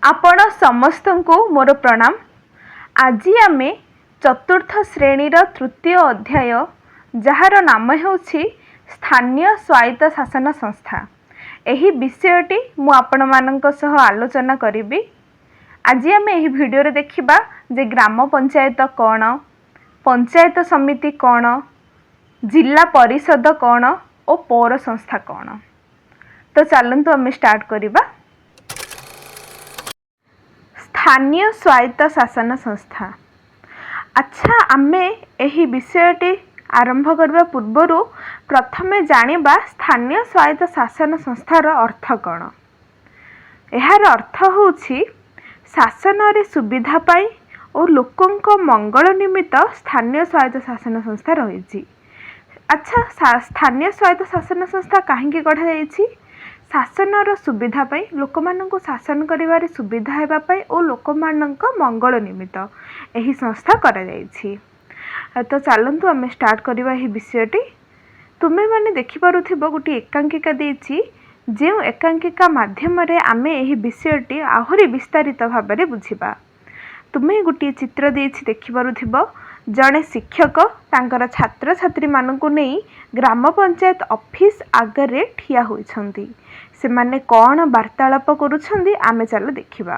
ଆପଣ ସମସ୍ତଙ୍କୁ ମୋର ପ୍ରଣାମ। ଆଜି ଆମେ ଚତୁର୍ଥ ଶ୍ରେଣୀର ତୃତୀୟ ଅଧ୍ୟାୟ, ଯାହାର ନାମ ହେଉଛି ସ୍ଥାନୀୟ ସ୍ୱାୟତ୍ତ ଶାସନ ସଂସ୍ଥା, ଏହି ବିଷୟଟି ମୁଁ ଆପଣମାନଙ୍କ ସହ ଆଲୋଚନା କରିବି। ଆଜି ଆମେ ଏହି ଭିଡ଼ିଓରେ ଦେଖିବା ଯେ ଗ୍ରାମ ପଞ୍ଚାୟତ କ'ଣ, ପଞ୍ଚାୟତ ସମିତି କ'ଣ, ଜିଲ୍ଲା ପରିଷଦ କ'ଣ ଓ ପୌର ସଂସ୍ଥା କ'ଣ। ତ ଚାଲନ୍ତୁ ଆମେ ଷ୍ଟାର୍ଟ କରିବା। ସ୍ଥାନୀୟ ସ୍ୱାୟତ୍ତ ଶାସନ ସଂସ୍ଥା। ଆଚ୍ଛା, ଆମେ ଏହି ବିଷୟଟି ଆରମ୍ଭ କରିବା ପୂର୍ବରୁ ପ୍ରଥମେ ଜାଣିବା ସ୍ଥାନୀୟ ସ୍ୱାୟତ୍ତ ଶାସନ ସଂସ୍ଥାର ଅର୍ଥ କ'ଣ। ଏହାର ଅର୍ଥ ହେଉଛି ଶାସନରେ ସୁବିଧା ପାଇଁ ଓ ଲୋକଙ୍କ ମଙ୍ଗଳ ନିମିତ୍ତ ସ୍ଥାନୀୟ ସ୍ୱାୟତ୍ତ ଶାସନ ସଂସ୍ଥା ରହିଛି। ଆଚ୍ଛା, ସ୍ଥାନୀୟ ସ୍ୱାୟତ୍ତ ଶାସନ ସଂସ୍ଥା କାହିଁକି ଗଢ଼ାଯାଇଛି? ଶାସନର ସୁବିଧା ପାଇଁ, ଲୋକମାନଙ୍କୁ ଶାସନ କରିବାରେ ସୁବିଧା ହେବା ପାଇଁ ଓ ଲୋକମାନଙ୍କ ମଙ୍ଗଳ ନିମିତ୍ତ ଏହି ସଂସ୍ଥା କରାଯାଇଛି। ତ ଚାଲନ୍ତୁ ଆମେ ଷ୍ଟାର୍ଟ କରିବା ଏହି ବିଷୟଟି। ତୁମେମାନେ ଦେଖିପାରୁଥିବ, ଗୋଟିଏ ଏକାଙ୍କିକା ଦେଇଛି, ଯେଉଁ ଏକାଙ୍କିକା ମାଧ୍ୟମରେ ଆମେ ଏହି ବିଷୟଟି ଆହୁରି ବିସ୍ତାରିତ ଭାବରେ ବୁଝିବା। ତୁମେ ଗୋଟିଏ ଚିତ୍ର ଦେଇଛି, ଦେଖିପାରୁଥିବ, ଜଣେ ଶିକ୍ଷକ ତାଙ୍କର ଛାତ୍ରଛାତ୍ରୀମାନଙ୍କୁ ନେଇ ଗ୍ରାମ ପଞ୍ଚାୟତ ଅଫିସ ଆଗରେ ଠିଆ ହୋଇଛନ୍ତି। ସେମାନେ କ'ଣ ବାର୍ତ୍ତାଳାପ କରୁଛନ୍ତି, ଆମେ ଚାଲ ଦେଖିବା।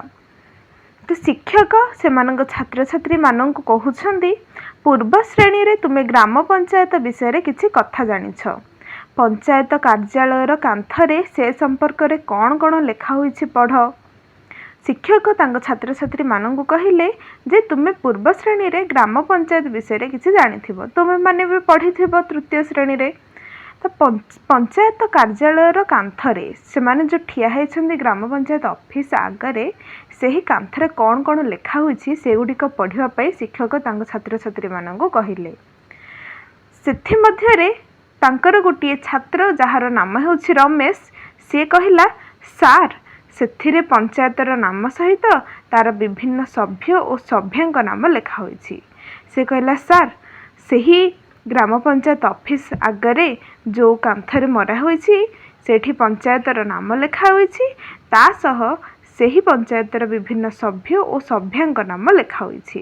ତ ଶିକ୍ଷକ ସେମାନଙ୍କ ଛାତ୍ରଛାତ୍ରୀମାନଙ୍କୁ କହୁଛନ୍ତି, ପୂର୍ବ ଶ୍ରେଣୀରେ ତୁମେ ଗ୍ରାମ ପଞ୍ଚାୟତ ବିଷୟରେ କିଛି କଥା ଜାଣିଛ। ପଞ୍ଚାୟତ କାର୍ଯ୍ୟାଳୟର କାନ୍ଥରେ ସେ ସମ୍ପର୍କରେ କ'ଣ କ'ଣ ଲେଖା ହୋଇଛି, ପଢ଼। ଶିକ୍ଷକ ତାଙ୍କ ଛାତ୍ରଛାତ୍ରୀମାନଙ୍କୁ କହିଲେ ଯେ ତୁମେ ପୂର୍ବ ଶ୍ରେଣୀରେ ଗ୍ରାମ ପଞ୍ଚାୟତ ବିଷୟରେ କିଛି ଜାଣିଥିବ। ତୁମେମାନେ ବି ପଢ଼ିଥିବ ତୃତୀୟ ଶ୍ରେଣୀରେ। ତ ପଞ୍ଚାୟତ କାର୍ଯ୍ୟାଳୟର କାନ୍ଥରେ, ସେମାନେ ଯେଉଁ ଠିଆ ହେଇଛନ୍ତି ଗ୍ରାମ ପଞ୍ଚାୟତ ଅଫିସ ଆଗରେ, ସେହି କାନ୍ଥରେ କ'ଣ କ'ଣ ଲେଖା ହୋଇଛି, ସେଗୁଡ଼ିକ ପଢ଼ିବା ପାଇଁ ଶିକ୍ଷକ ତାଙ୍କ ଛାତ୍ରଛାତ୍ରୀମାନଙ୍କୁ କହିଲେ। ସେଥିମଧ୍ୟରେ ତାଙ୍କର ଗୋଟିଏ ଛାତ୍ର, ଯାହାର ନାମ ହେଉଛି ରମେଶ, ସିଏ କହିଲା, ସାର୍, ସେଥିରେ ପଞ୍ଚାୟତର ନାମ ସହିତ ତାର ବିଭିନ୍ନ ସଭ୍ୟ ଓ ସଭ୍ୟାଙ୍କ ନାମ ଲେଖା ହୋଇଛି। ସେ କହିଲା, ସାର୍, ସେହି ଗ୍ରାମ ପଞ୍ଚାୟତ ଅଫିସ ଆଗରେ ଯେଉଁ କାନ୍ଥରେ ମରା ହୋଇଛି, ସେଠି ପଞ୍ଚାୟତର ନାମ ଲେଖା ହୋଇଛି, ତା ସହ ସେହି ପଞ୍ଚାୟତର ବିଭିନ୍ନ ସଭ୍ୟ ଓ ସଭ୍ୟାଙ୍କ ନାମ ଲେଖା ହୋଇଛି।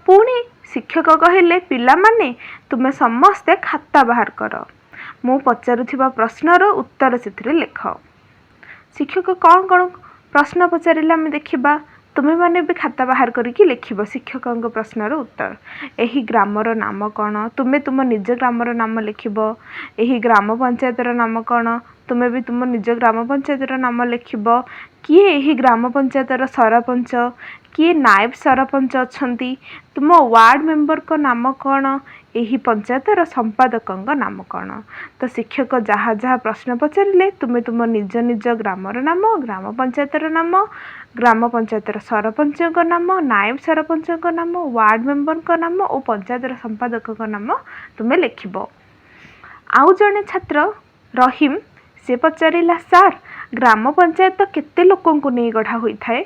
ପୁଣି ଶିକ୍ଷକ କହିଲେ, ପିଲାମାନେ, ତୁମେ ସମସ୍ତେ ଖାତା ବାହାର କର। ମୁଁ ପଚାରୁଥିବା ପ୍ରଶ୍ନର ଉତ୍ତର ସେଥିରେ ଲେଖ। ଶିକ୍ଷକ କ'ଣ କ'ଣ ପ୍ରଶ୍ନ ପଚାରିଲେ, ଆମେ ଦେଖିବା। ତୁମେମାନେ ବି ଖାତା ବାହାର କରିକି ଲେଖିବ ଶିକ୍ଷକଙ୍କ ପ୍ରଶ୍ନର ଉତ୍ତର। ଏହି ଗ୍ରାମର ନାମ କ'ଣ? ତୁମେ ତୁମ ନିଜ ଗ୍ରାମର ନାମ ଲେଖିବ। ଏହି ଗ୍ରାମ ପଞ୍ଚାୟତର ନାମ କ'ଣ? ତୁମେ ବି ତୁମ ନିଜ ଗ୍ରାମ ପଞ୍ଚାୟତର ନାମ ଲେଖିବ। କିଏ ଏହି ଗ୍ରାମ ପଞ୍ଚାୟତର ସରପଞ୍ଚ? କିଏ ନାୟବ ସରପଞ୍ଚ ଅଛନ୍ତି? ତୁମ ୱାର୍ଡ଼ ମେମ୍ବରଙ୍କ ନାମ କ'ଣ? ଏହି ପଞ୍ଚାୟତର ସମ୍ପାଦକଙ୍କ ନାମ କ'ଣ? ତ ଶିକ୍ଷକ ଯାହା ଯାହା ପ୍ରଶ୍ନ ପଚାରିଲେ, ତୁମେ ତୁମ ନିଜ ନିଜ ଗ୍ରାମର ନାମ, ଗ୍ରାମ ପଞ୍ଚାୟତର ନାମ, ଗ୍ରାମ ପଞ୍ଚାୟତର ସରପଞ୍ଚଙ୍କ ନାମ, ନାୟବ ସରପଞ୍ଚଙ୍କ ନାମ, ୱାର୍ଡ଼ ମେମ୍ବରଙ୍କ ନାମ ଓ ପଞ୍ଚାୟତର ସମ୍ପାଦକଙ୍କ ନାମ ତୁମେ ଲେଖିବ। ଆଉ ଜଣେ ଛାତ୍ର ରହିମ, ସେ ପଚାରିଲା, ସାର୍, ଗ୍ରାମ ପଞ୍ଚାୟତ କେତେ ଲୋକଙ୍କୁ ନେଇ ଗଢ଼ା ହୋଇଥାଏ?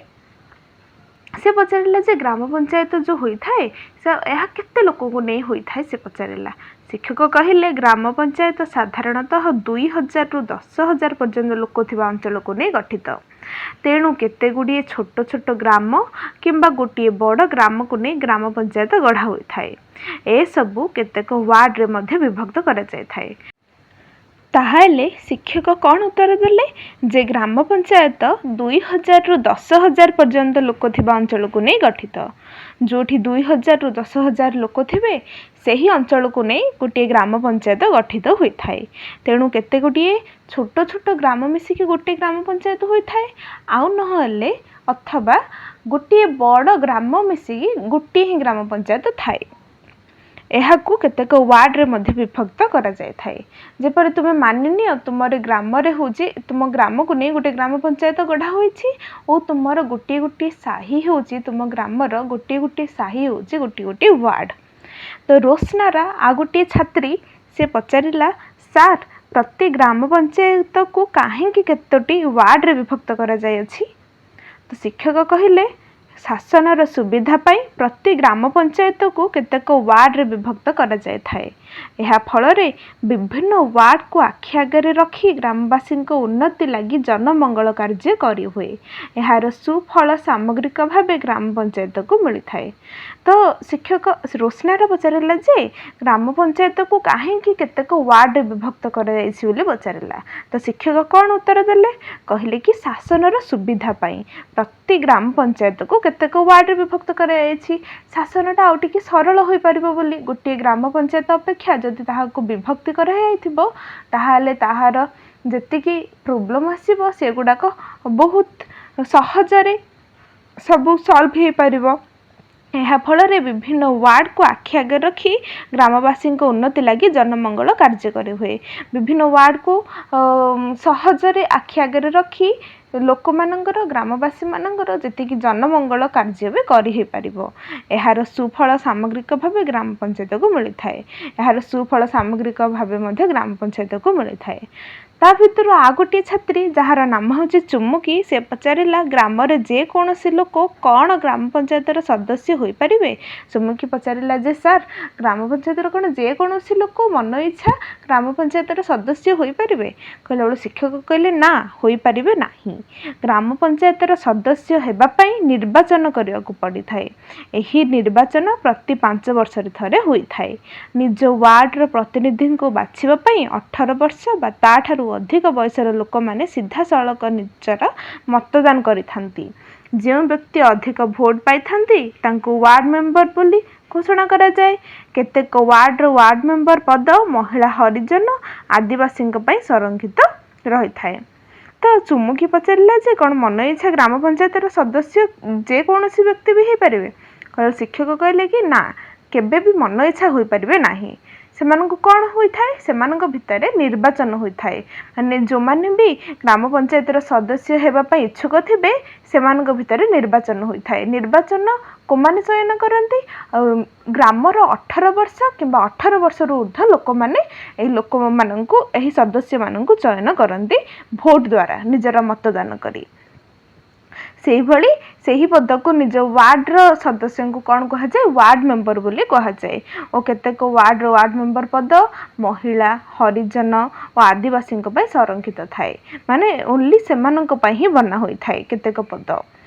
ସେ ପଚାରିଲା ଯେ ଗ୍ରାମ ପଞ୍ଚାୟତ ଯେଉଁ ହୋଇଥାଏ, ସେ ଏହା କେତେ ଲୋକଙ୍କୁ ନେଇ ହୋଇଥାଏ, ସେ ପଚାରିଲା। ଶିକ୍ଷକ କହିଲେ, ଗ୍ରାମ ପଞ୍ଚାୟତ ସାଧାରଣତଃ 2000ରୁ 10,000 ପର୍ଯ୍ୟନ୍ତ ଲୋକ ଥିବା ଅଞ୍ଚଳକୁ ନେଇ ଗଠିତ। ତେଣୁ କେତେ ଗୁଡ଼ିଏ ଛୋଟ ଛୋଟ ଗ୍ରାମ କିମ୍ବା ଗୋଟିଏ ବଡ଼ ଗ୍ରାମକୁ ନେଇ ଗ୍ରାମ ପଞ୍ଚାୟତ ଗଢ଼ା ହୋଇଥାଏ। ଏସବୁ କେତେକ ୱାର୍ଡ଼ରେ ମଧ୍ୟ ବିଭକ୍ତ କରାଯାଇଥାଏ। ତାହେଲେ ଶିକ୍ଷକ କ'ଣ ଉତ୍ତର ଦେଲେ ଯେ ଗ୍ରାମ ପଞ୍ଚାୟତ 2000ରୁ 10,000 ପର୍ଯ୍ୟନ୍ତ ଲୋକ ଥିବା ଅଞ୍ଚଳକୁ ନେଇ ଗଠିତ। ଯେଉଁଠି 2000ରୁ 10,000 ଲୋକ ଥିବେ, ସେହି ଅଞ୍ଚଳକୁ ନେଇ ଗୋଟିଏ ଗ୍ରାମ ପଞ୍ଚାୟତ ଗଠିତ ହୋଇଥାଏ। ତେଣୁ କେତେ ଗୁଡ଼ିଏ ଛୋଟ ଛୋଟ ଗ୍ରାମ ମିଶିକି ଗୋଟିଏ ଗ୍ରାମ ପଞ୍ଚାୟତ ହୋଇଥାଏ, ଆଉ ନହେଲେ ଅଥବା ଗୋଟିଏ ବଡ଼ ଗ୍ରାମ ମିଶିକି ଗୋଟିଏ ହିଁ ଗ୍ରାମ ପଞ୍ଚାୟତ ଥାଏ। ଏହାକୁ କେତେକ ୱାର୍ଡ଼ରେ ମଧ୍ୟ ବିଭକ୍ତ କରାଯାଇଥାଏ। ଯେପରି ତୁମେ ମାନିନିଅ, ତୁମର ଗ୍ରାମରେ ହେଉଛି, ତୁମ ଗ୍ରାମକୁ ନେଇ ଗୋଟେ ଗ୍ରାମ ପଞ୍ଚାୟତ ଗଢ଼ା ହୋଇଛି ଓ ତୁମର ଗୋଟିଏ ଗୋଟିଏ ସାହି ହେଉଛି, ତୁମ ଗ୍ରାମର ଗୋଟିଏ ଗୋଟିଏ ସାହି ହେଉଛି ଗୋଟିଏ ଗୋଟିଏ ୱାର୍ଡ଼। ତ ରୋଶନାରା, ଆଉ ଗୋଟିଏ ଛାତ୍ରୀ, ସେ ପଚାରିଲା, ସାର୍, ପ୍ରତି ଗ୍ରାମ ପଞ୍ଚାୟତକୁ କାହିଁକି କେତୋଟି ୱାର୍ଡ଼ରେ ବିଭକ୍ତ କରାଯାଇଅଛି? ତ ଶିକ୍ଷକ କହିଲେ ଶାସନର ସୁବିଧା ପାଇଁ ପ୍ରତି ଗ୍ରାମ ପଞ୍ଚାୟତକୁ କେତେକ ୱାର୍ଡ଼ରେ ବିଭକ୍ତ କରାଯାଇଥାଏ। ଏହା ଫଳରେ ବିଭିନ୍ନ ୱାର୍ଡ଼କୁ ଆଖି ଆଗରେ ରଖି ଗ୍ରାମବାସୀଙ୍କ ଉନ୍ନତି ଲାଗି ଜନମଙ୍ଗଳ କାର୍ଯ୍ୟ କରିହୁଏ। ଏହାର ସୁଫଳ ସାମଗ୍ରିକ ଭାବେ ଗ୍ରାମ ପଞ୍ଚାୟତକୁ ମିଳିଥାଏ। ତ ଶିକ୍ଷକ ରୋଶନାରା ପଚାରିଲା ଯେ ଗ୍ରାମ ପଞ୍ଚାୟତକୁ କାହିଁକି କେତେକ ୱାର୍ଡ଼ରେ ବିଭକ୍ତ କରାଯାଇଛି ବୋଲି ପଚାରିଲା। ତ ଶିକ୍ଷକ କ'ଣ ଉତ୍ତର ଦେଲେ? କହିଲେ କି ଶାସନର ସୁବିଧା ପାଇଁ ପ୍ରତି ଗ୍ରାମ ପଞ୍ଚାୟତକୁ କେତେକ ୱାର୍ଡ଼ରେ ବିଭକ୍ତ କରାଯାଇଛି, ଶାସନଟା ଆଉ ଟିକେ ସରଳ ହୋଇପାରିବ ବୋଲି। ଗୋଟିଏ ଗ୍ରାମ ପଞ୍ଚାୟତ ଅପେକ୍ଷା ଯଦି ତାହାକୁ ବିଭକ୍ତି କରାଯାଇଥିବ, ତାହେଲେ ତାହାର ଯେତିକି ପ୍ରୋବ୍ଲେମ୍ ଆସିବ, ସେଗୁଡ଼ାକ ବହୁତ ସହଜରେ ସବୁ ସଲ୍ଭ ହେଇପାରିବ। ଏହା ଫଳରେ ବିଭିନ୍ନ ୱାର୍ଡ଼କୁ ଆଖି ଆଗରେ ରଖି ଗ୍ରାମବାସୀଙ୍କ ଉନ୍ନତି ଲାଗି ଜନମଙ୍ଗଳ କାର୍ଯ୍ୟ କରିହୁଏ। ବିଭିନ୍ନ ୱାର୍ଡ଼କୁ ସହଜରେ ଆଖି ଆଗରେ ରଖି ଲୋକମାନଙ୍କର, ଗ୍ରାମବାସୀମାନଙ୍କର ଯେତିକି ଜନମଙ୍ଗଳ କାର୍ଯ୍ୟ ବି କରି ହେଇପାରିବ। ଏହାର ସୁଫଳ ସାମଗ୍ରିକ ଭାବେ ଗ୍ରାମ ପଞ୍ଚାୟତକୁ ମିଳିଥାଏ। ଏହାର ସୁଫଳ ସାମଗ୍ରିକ ଭାବେ ମଧ୍ୟ ଗ୍ରାମ ପଞ୍ଚାୟତକୁ ମିଳିଥାଏ। ତା ଭିତରୁ ଆଉ ଗୋଟିଏ ଛାତ୍ରୀ, ଯାହାର ନାମ ହେଉଛି ଚୁମୁକି, ସେ ପଚାରିଲା, ଗ୍ରାମରେ ଯେକୌଣସି ଲୋକ କ'ଣ ଗ୍ରାମ ପଞ୍ଚାୟତର ସଦସ୍ୟ ହୋଇପାରିବେ? ଚୁମୁକି ପଚାରିଲା ଯେ ସାର୍, ଗ୍ରାମ ପଞ୍ଚାୟତର କ'ଣ ଯେକୌଣସି ଲୋକ ମନ ଇଚ୍ଛା ଗ୍ରାମ ପଞ୍ଚାୟତର ସଦସ୍ୟ ହୋଇପାରିବେ? କହିଲା ବେଳକୁ ଶିକ୍ଷକ କହିଲେ, ନା, ହୋଇପାରିବେ ନାହିଁ। ଗ୍ରାମ ପଞ୍ଚାୟତର ସଦସ୍ୟ ହେବା ପାଇଁ ନିର୍ବାଚନ କରିବାକୁ ପଡ଼ିଥାଏ। ଏହି ନିର୍ବାଚନ ପ୍ରତି 5 ବର୍ଷରେ ଥରେ ହୋଇଥାଏ। ନିଜ ୱାର୍ଡ଼ର ପ୍ରତିନିଧିଙ୍କୁ ବାଛିବା ପାଇଁ 18 ବର୍ଷ ବା ତା'ଠାରୁ ଅଧିକ ବୟସର ଲୋକମାନେ ସିଧାସଳଖ ନିଜର ମତଦାନ କରିଥାନ୍ତି। ଯେଉଁ ବ୍ୟକ୍ତି ଅଧିକ ଭୋଟ ପାଇଥାନ୍ତି, ତାଙ୍କୁ ୱାର୍ଡ଼ ମେମ୍ବର ବୋଲି ଘୋଷଣା କରାଯାଏ। କେତେକ ୱାର୍ଡ଼ର ୱାର୍ଡ଼ ମେମ୍ବର ପଦ ମହିଳା, ହରିଜନ, ଆଦିବାସୀଙ୍କ ପାଇଁ ସଂରକ୍ଷିତ ରହିଥାଏ। ତ ଚୁମୁକି ପଚାରିଲା ଯେ କ'ଣ ମନ ଇଚ୍ଛା ଗ୍ରାମ ପଞ୍ଚାୟତର ସଦସ୍ୟ ଯେକୌଣସି ବ୍ୟକ୍ତି ବି ହେଇପାରିବେ? କହିଲେ, ଶିକ୍ଷକ କହିଲେ କି ନା, କେବେ ବି ମନ ଇଚ୍ଛା ହୋଇପାରିବେ ନାହିଁ। ସେମାନଙ୍କୁ କ'ଣ ହୋଇଥାଏ? ସେମାନଙ୍କ ଭିତରେ ନିର୍ବାଚନ ହୋଇଥାଏ। ମାନେ ଯେଉଁମାନେ ବି ଗ୍ରାମ ପଞ୍ଚାୟତର ସଦସ୍ୟ ହେବା ପାଇଁ ଇଚ୍ଛୁକ ଥିବେ, ସେମାନଙ୍କ ଭିତରେ ନିର୍ବାଚନ ହୋଇଥାଏ। ନିର୍ବାଚନ କୋଉମାନେ ଚୟନ କରନ୍ତି? ଆଉ ଗ୍ରାମର 18 ବର୍ଷ କିମ୍ବା 18 ବର୍ଷରୁ ଉର୍ଦ୍ଧ୍ୱ ଲୋକମାନେ ଏହି ଲୋକମାନଙ୍କୁ, ଏହି ସଦସ୍ୟମାନଙ୍କୁ ଚୟନ କରନ୍ତି ଭୋଟ ଦ୍ୱାରା, ନିଜର ମତଦାନ କରି। ସେଇଭଳି ସେହି ପଦକୁ ନିଜ ୱାର୍ଡ଼ର ସଦସ୍ୟଙ୍କୁ କ'ଣ କୁହାଯାଏ? ୱାର୍ଡ଼ ମେମ୍ବର ବୋଲି କୁହାଯାଏ। ଓ କେତେକ ୱାର୍ଡ଼ର ୱାର୍ଡ଼ ମେମ୍ବର ପଦ ମହିଳା, ହରିଜନ ଓ ଆଦିବାସୀଙ୍କ ପାଇଁ ସଂରକ୍ଷିତ ଥାଏ। ମାନେ ଓନ୍ଲି ସେମାନଙ୍କ ପାଇଁ ହିଁ ବନା ହୋଇଥାଏ କେତେକ ପଦ।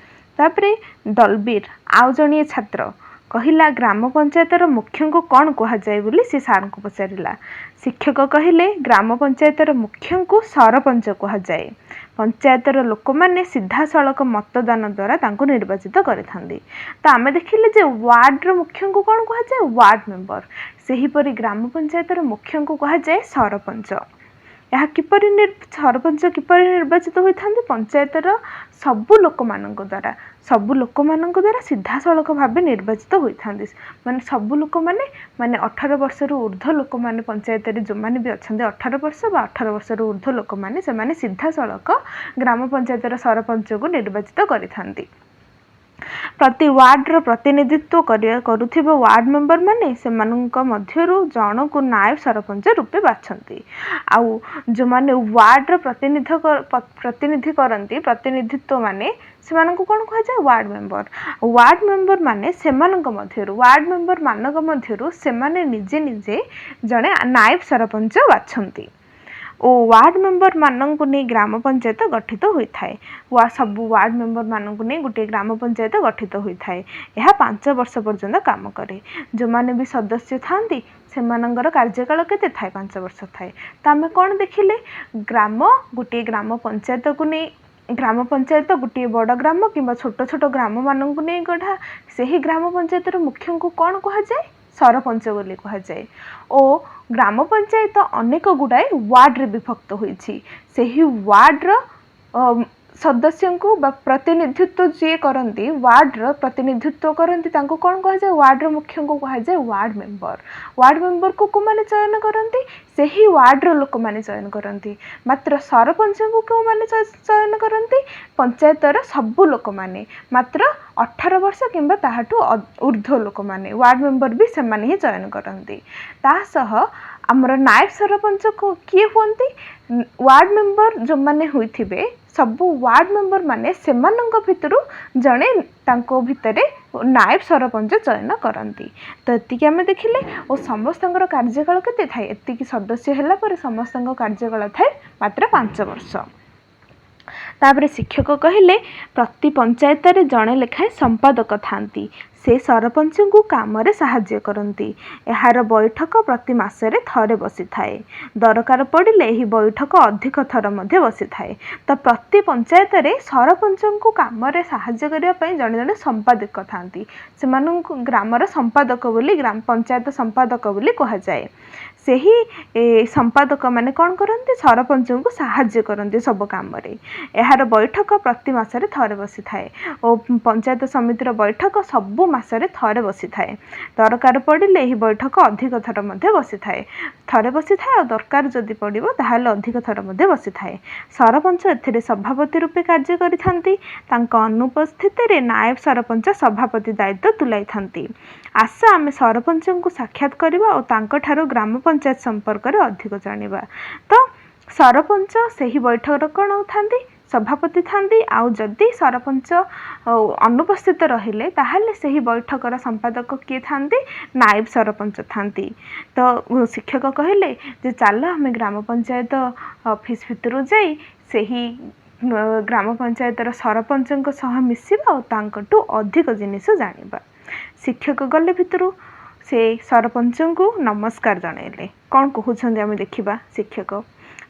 ତାପରେ ଦଲବୀର, ଆଉ ଜଣିଏ ଛାତ୍ର କହିଲା, ଗ୍ରାମ ପଞ୍ଚାୟତର ମୁଖ୍ୟଙ୍କୁ କ'ଣ କୁହାଯାଏ ବୋଲି ସେ ସାର୍ଙ୍କୁ ପଚାରିଲା। ଶିକ୍ଷକ କହିଲେ, ଗ୍ରାମ ପଞ୍ଚାୟତର ମୁଖ୍ୟଙ୍କୁ ସରପଞ୍ଚ କୁହାଯାଏ। ପଞ୍ଚାୟତର ଲୋକମାନେ ସିଧାସଳଖ ମତଦାନ ଦ୍ୱାରା ତାଙ୍କୁ ନିର୍ବାଚିତ କରିଥାନ୍ତି। ତ ଆମେ ଦେଖିଲେ ଯେ ୱାର୍ଡ଼ର ମୁଖ୍ୟଙ୍କୁ କ'ଣ କୁହାଯାଏ? Ward member. ସେହିପରି ଗ୍ରାମ ପଞ୍ଚାୟତର ମୁଖ୍ୟଙ୍କୁ କୁହାଯାଏ ସରପଞ୍ଚ। ଏହା କିପରି, ସରପଞ୍ଚ କିପରି ନିର୍ବାଚିତ ହୋଇଥାନ୍ତି? ପଞ୍ଚାୟତର ସବୁ ଲୋକମାନଙ୍କ ଦ୍ୱାରା, ସବୁ ଲୋକମାନଙ୍କ ଦ୍ୱାରା ସିଧାସଳଖ ଭାବେ ନିର୍ବାଚିତ ହୋଇଥାନ୍ତି। ମାନେ ସବୁ ଲୋକମାନେ, ମାନେ 18 ବର୍ଷରୁ ଉର୍ଦ୍ଧ୍ୱ ଲୋକମାନେ, ପଞ୍ଚାୟତରେ ଯେଉଁମାନେ ବି ଅଛନ୍ତି, 18 ବର୍ଷ ବା 18 ବର୍ଷରୁ ଉର୍ଦ୍ଧ୍ୱ ଲୋକମାନେ, ସେମାନେ ସିଧାସଳଖ ଗ୍ରାମ ପଞ୍ଚାୟତର ସରପଞ୍ଚକୁ ନିର୍ବାଚିତ କରିଥାନ୍ତି। ପ୍ରତି ୱାର୍ଡ଼ର ପ୍ରତିନିଧିତ୍ୱ କରୁଥିବା ୱାର୍ଡ଼ ମେମ୍ବରମାନେ ସେମାନଙ୍କ ମଧ୍ୟରୁ ଜଣକୁ ନାୟବ ସରପଞ୍ଚ ରୂପେ ବାଛନ୍ତି। ଆଉ ଯେଉଁମାନେ ୱାର୍ଡ଼ର ପ୍ରତିନିଧି କରନ୍ତି, ପ୍ରତିନିଧିତ୍ୱ ମାନେ, ସେମାନଙ୍କୁ କ'ଣ କୁହାଯାଏ? Ward member. ୱାର୍ଡ଼ ମେମ୍ବର ମାନେ ସେମାନଙ୍କ ମଧ୍ୟରୁ, ୱାର୍ଡ଼ ମେମ୍ବର ମାନଙ୍କ ମଧ୍ୟରୁ ସେମାନେ ନିଜେ ନିଜେ ଜଣେ ନାୟବ ସରପଞ୍ଚ ବାଛନ୍ତି ଓ ୱାର୍ଡ଼ ମେମ୍ବର ମାନଙ୍କୁ ନେଇ ଗ୍ରାମ ପଞ୍ଚାୟତ ଗଠିତ ହୋଇଥାଏ। ସବୁ ୱାର୍ଡ଼ ମେମ୍ବର ମାନଙ୍କୁ ନେଇ ଗୋଟିଏ ଗ୍ରାମ ପଞ୍ଚାୟତ ଗଠିତ ହୋଇଥାଏ। ଏହା 5 ବର୍ଷ ପର୍ଯ୍ୟନ୍ତ କାମ କରେ। ଯେଉଁମାନେ ବି ସଦସ୍ୟ ଥାଆନ୍ତି, ସେମାନଙ୍କର କାର୍ଯ୍ୟକାଳ କେତେ ଥାଏ? 5 ବର୍ଷ ଥାଏ। ତ ଆମେ କ'ଣ ଦେଖିଲେ? ଗ୍ରାମ ଗୋଟିଏ ଗ୍ରାମ ପଞ୍ଚାୟତକୁ ନେଇ, ଗ୍ରାମ ପଞ୍ଚାୟତ ଗୋଟିଏ ବଡ଼ ଗ୍ରାମ କିମ୍ବା ଛୋଟ ଛୋଟ ଗ୍ରାମମାନଙ୍କୁ ନେଇ ଗଢ଼ା। ସେହି ଗ୍ରାମ ପଞ୍ଚାୟତର ମୁଖ୍ୟଙ୍କୁ କ'ଣ କୁହାଯାଏ? ସରପଞ୍ଚ ବୋଲି କୁହାଯାଏ। ଓ ଗ୍ରାମ ପଞ୍ଚାୟତ ଅନେକ ଗୁଡ଼ାଏ ୱାର୍ଡ଼ରେ ବିଭକ୍ତ ହୋଇଛି। ସେହି ୱାର୍ଡ଼ର ସଦସ୍ୟଙ୍କୁ ବା ପ୍ରତିନିଧିତ୍ୱ ଯିଏ କରନ୍ତି, ୱାର୍ଡ଼ର ପ୍ରତିନିଧିତ୍ୱ କରନ୍ତି, ତାଙ୍କୁ କ'ଣ କୁହାଯାଏ? ୱାର୍ଡ଼ର ମୁଖ୍ୟଙ୍କୁ କୁହାଯାଏ ୱାର୍ଡ଼ ମେମ୍ବର। ୱାର୍ଡ଼ ମେମ୍ବରକୁ କେଉଁମାନେ ଚୟନ କରନ୍ତି? ସେହି ୱାର୍ଡ଼ର ଲୋକମାନେ ଚୟନ କରନ୍ତି। ମାତ୍ର ସରପଞ୍ଚଙ୍କୁ କେଉଁମାନେ ଚୟନ କରନ୍ତି? ପଞ୍ଚାୟତର ସବୁ ଲୋକମାନେ, ମାତ୍ର 18 ବର୍ଷ କିମ୍ବା ତାହାଠୁ ଉର୍ଦ୍ଧ୍ୱ ଲୋକମାନେ। ୱାର୍ଡ଼ ମେମ୍ବର ବି ସେମାନେ ହିଁ ଚୟନ କରନ୍ତି। ତା ସହ ଆମର ନାୟବ ସରପଞ୍ଚ କିଏ ହୁଅନ୍ତି? ୱାର୍ଡ଼ ମେମ୍ବର ଯେଉଁମାନେ ହୋଇଥିବେ ସବୁ ୱାର୍ଡ଼ ମେମ୍ବରମାନେ ସେମାନଙ୍କ ଭିତରୁ ଜଣେ ତାଙ୍କ ଭିତରେ ନାୟବ ସରପଞ୍ଚ ଚୟନ କରନ୍ତି। ତ ଏତିକି ଆମେ ଦେଖିଲେ। ଓ ସମସ୍ତଙ୍କର କାର୍ଯ୍ୟକାଳ କେତେ ଥାଏ? ଏତିକି ସଦସ୍ୟ ହେଲା ପରେ ସମସ୍ତଙ୍କ କାର୍ଯ୍ୟକାଳ ଥାଏ ମାତ୍ର 5 ବର୍ଷ। ତାପରେ ଶିକ୍ଷକ କହିଲେ, ପ୍ରତି ପଞ୍ଚାୟତରେ ଜଣେ ଲେଖାଏଁ ସମ୍ପାଦକ ଥାନ୍ତି। ସେ ସରପଞ୍ଚଙ୍କୁ କାମରେ ସାହାଯ୍ୟ କରନ୍ତି। ଏହାର ବୈଠକ ପ୍ରତି ମାସରେ ଥରେ ବସିଥାଏ। ଦରକାର ପଡ଼ିଲେ ଏହି ବୈଠକ ଅଧିକ ଥର ମଧ୍ୟ ବସିଥାଏ। ତ ପ୍ରତି ପଞ୍ଚାୟତରେ ସରପଞ୍ଚଙ୍କୁ କାମରେ ସାହାଯ୍ୟ କରିବା ପାଇଁ ଜଣେ ଜଣେ ସମ୍ପାଦକ ଥାନ୍ତି। ସେମାନଙ୍କୁ ଗ୍ରାମର ସମ୍ପାଦକ ବୋଲି, ଗ୍ରାମ ପଞ୍ଚାୟତ ସମ୍ପାଦକ ବୋଲି କୁହାଯାଏ। ସେହି ସମ୍ପାଦକମାନେ କ'ଣ କରନ୍ତି? ସରପଞ୍ଚଙ୍କୁ ସାହାଯ୍ୟ କରନ୍ତି ସବୁ କାମରେ। ଏହାର ବୈଠକ ପ୍ରତି ମାସରେ ଥରେ ବସିଥାଏ ଓ ପଞ୍ଚାୟତ ସମିତିର ବୈଠକ ସବୁ ମାସରେ ଥରେ ବସିଥାଏ। ଦରକାର ପଡ଼ିଲେ ଏହି ବୈଠକ ଅଧିକ ଥର ମଧ୍ୟ ବସିଥାଏ। ଥରେ ବସିଥାଏ ଆଉ ଦରକାର ଯଦି ପଡ଼ିବ, ତାହେଲେ ଅଧିକ ଥର ମଧ୍ୟ ବସିଥାଏ। ସରପଞ୍ଚ ଏଥିରେ ସଭାପତି ରୂପେ କାର୍ଯ୍ୟ କରିଥାନ୍ତି। ତାଙ୍କ ଅନୁପସ୍ଥିତିରେ ନାୟବ ସରପଞ୍ଚ ସଭାପତି ଦାୟିତ୍ୱ ତୁଲାଇଥାନ୍ତି। ଆସ, ଆମେ ସରପଞ୍ଚଙ୍କୁ ସାକ୍ଷାତ କରିବା ଓ ତାଙ୍କଠାରୁ ଗ୍ରାମ ପଞ୍ଚାୟତ ସମ୍ପର୍କରେ ଅଧିକ ଜାଣିବା। ତ ସରପଞ୍ଚ ସେହି ବୈଠକର କ'ଣ ଥାନ୍ତି? ସଭାପତି ଥାନ୍ତି। ଆଉ ଯଦି ସରପଞ୍ଚ ଅନୁପସ୍ଥିତ ରହିଲେ, ତାହେଲେ ସେହି ବୈଠକର ସମ୍ପାଦକ କିଏ ଥାନ୍ତି? ନାୟବ ସରପଞ୍ଚ ଥାନ୍ତି। ତ ଶିକ୍ଷକ କହିଲେ ଯେ ଚାଲ, ଆମେ ଗ୍ରାମ ପଞ୍ଚାୟତ ଅଫିସ ଭିତରୁ ଯାଇ ସେହି ଗ୍ରାମ ପଞ୍ଚାୟତର ସରପଞ୍ଚଙ୍କ ସହ ମିଶିବା ଆଉ ତାଙ୍କଠୁ ଅଧିକ ଜିନିଷ ଜାଣିବା। ଶିକ୍ଷକ ଗଲେ ଭିତରୁ। ସେ ସରପଞ୍ଚଙ୍କୁ ନମସ୍କାର ଜଣାଇଲେ। କ'ଣ କହୁଛନ୍ତି ଆମେ ଦେଖିବା। ଶିକ୍ଷକ: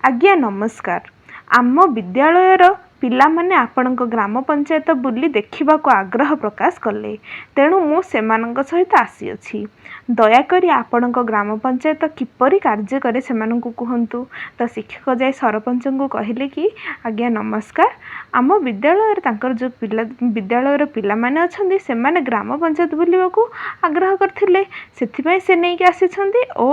ଆଜ୍ଞା, ନମସ୍କାର। ଆମ ବିଦ୍ୟାଳୟର ପିଲାମାନେ ଆପଣଙ୍କ ଗ୍ରାମ ପଞ୍ଚାୟତ ବୁଲି ଦେଖିବାକୁ ଆଗ୍ରହ ପ୍ରକାଶ କଲେ। ତେଣୁ ମୁଁ ସେମାନଙ୍କ ସହିତ ଆସିଅଛି। ଦୟାକରି ଆପଣଙ୍କ ଗ୍ରାମ ପଞ୍ଚାୟତ କିପରି କାର୍ଯ୍ୟ କରେ, ସେମାନଙ୍କୁ କୁହନ୍ତୁ। ତ ଶିକ୍ଷକ ଯାଇ ସରପଞ୍ଚଙ୍କୁ କହିଲେ କି ଆଜ୍ଞା ନମସ୍କାର, ଆମ ବିଦ୍ୟାଳୟରେ ତାଙ୍କର ଯେଉଁ ପିଲା, ବିଦ୍ୟାଳୟର ପିଲାମାନେ ଅଛନ୍ତି, ସେମାନେ ଗ୍ରାମ ପଞ୍ଚାୟତ ବୁଲିବାକୁ ଆଗ୍ରହ କରିଥିଲେ। ସେଥିପାଇଁ ସେ ନେଇକି ଆସିଛନ୍ତି ଓ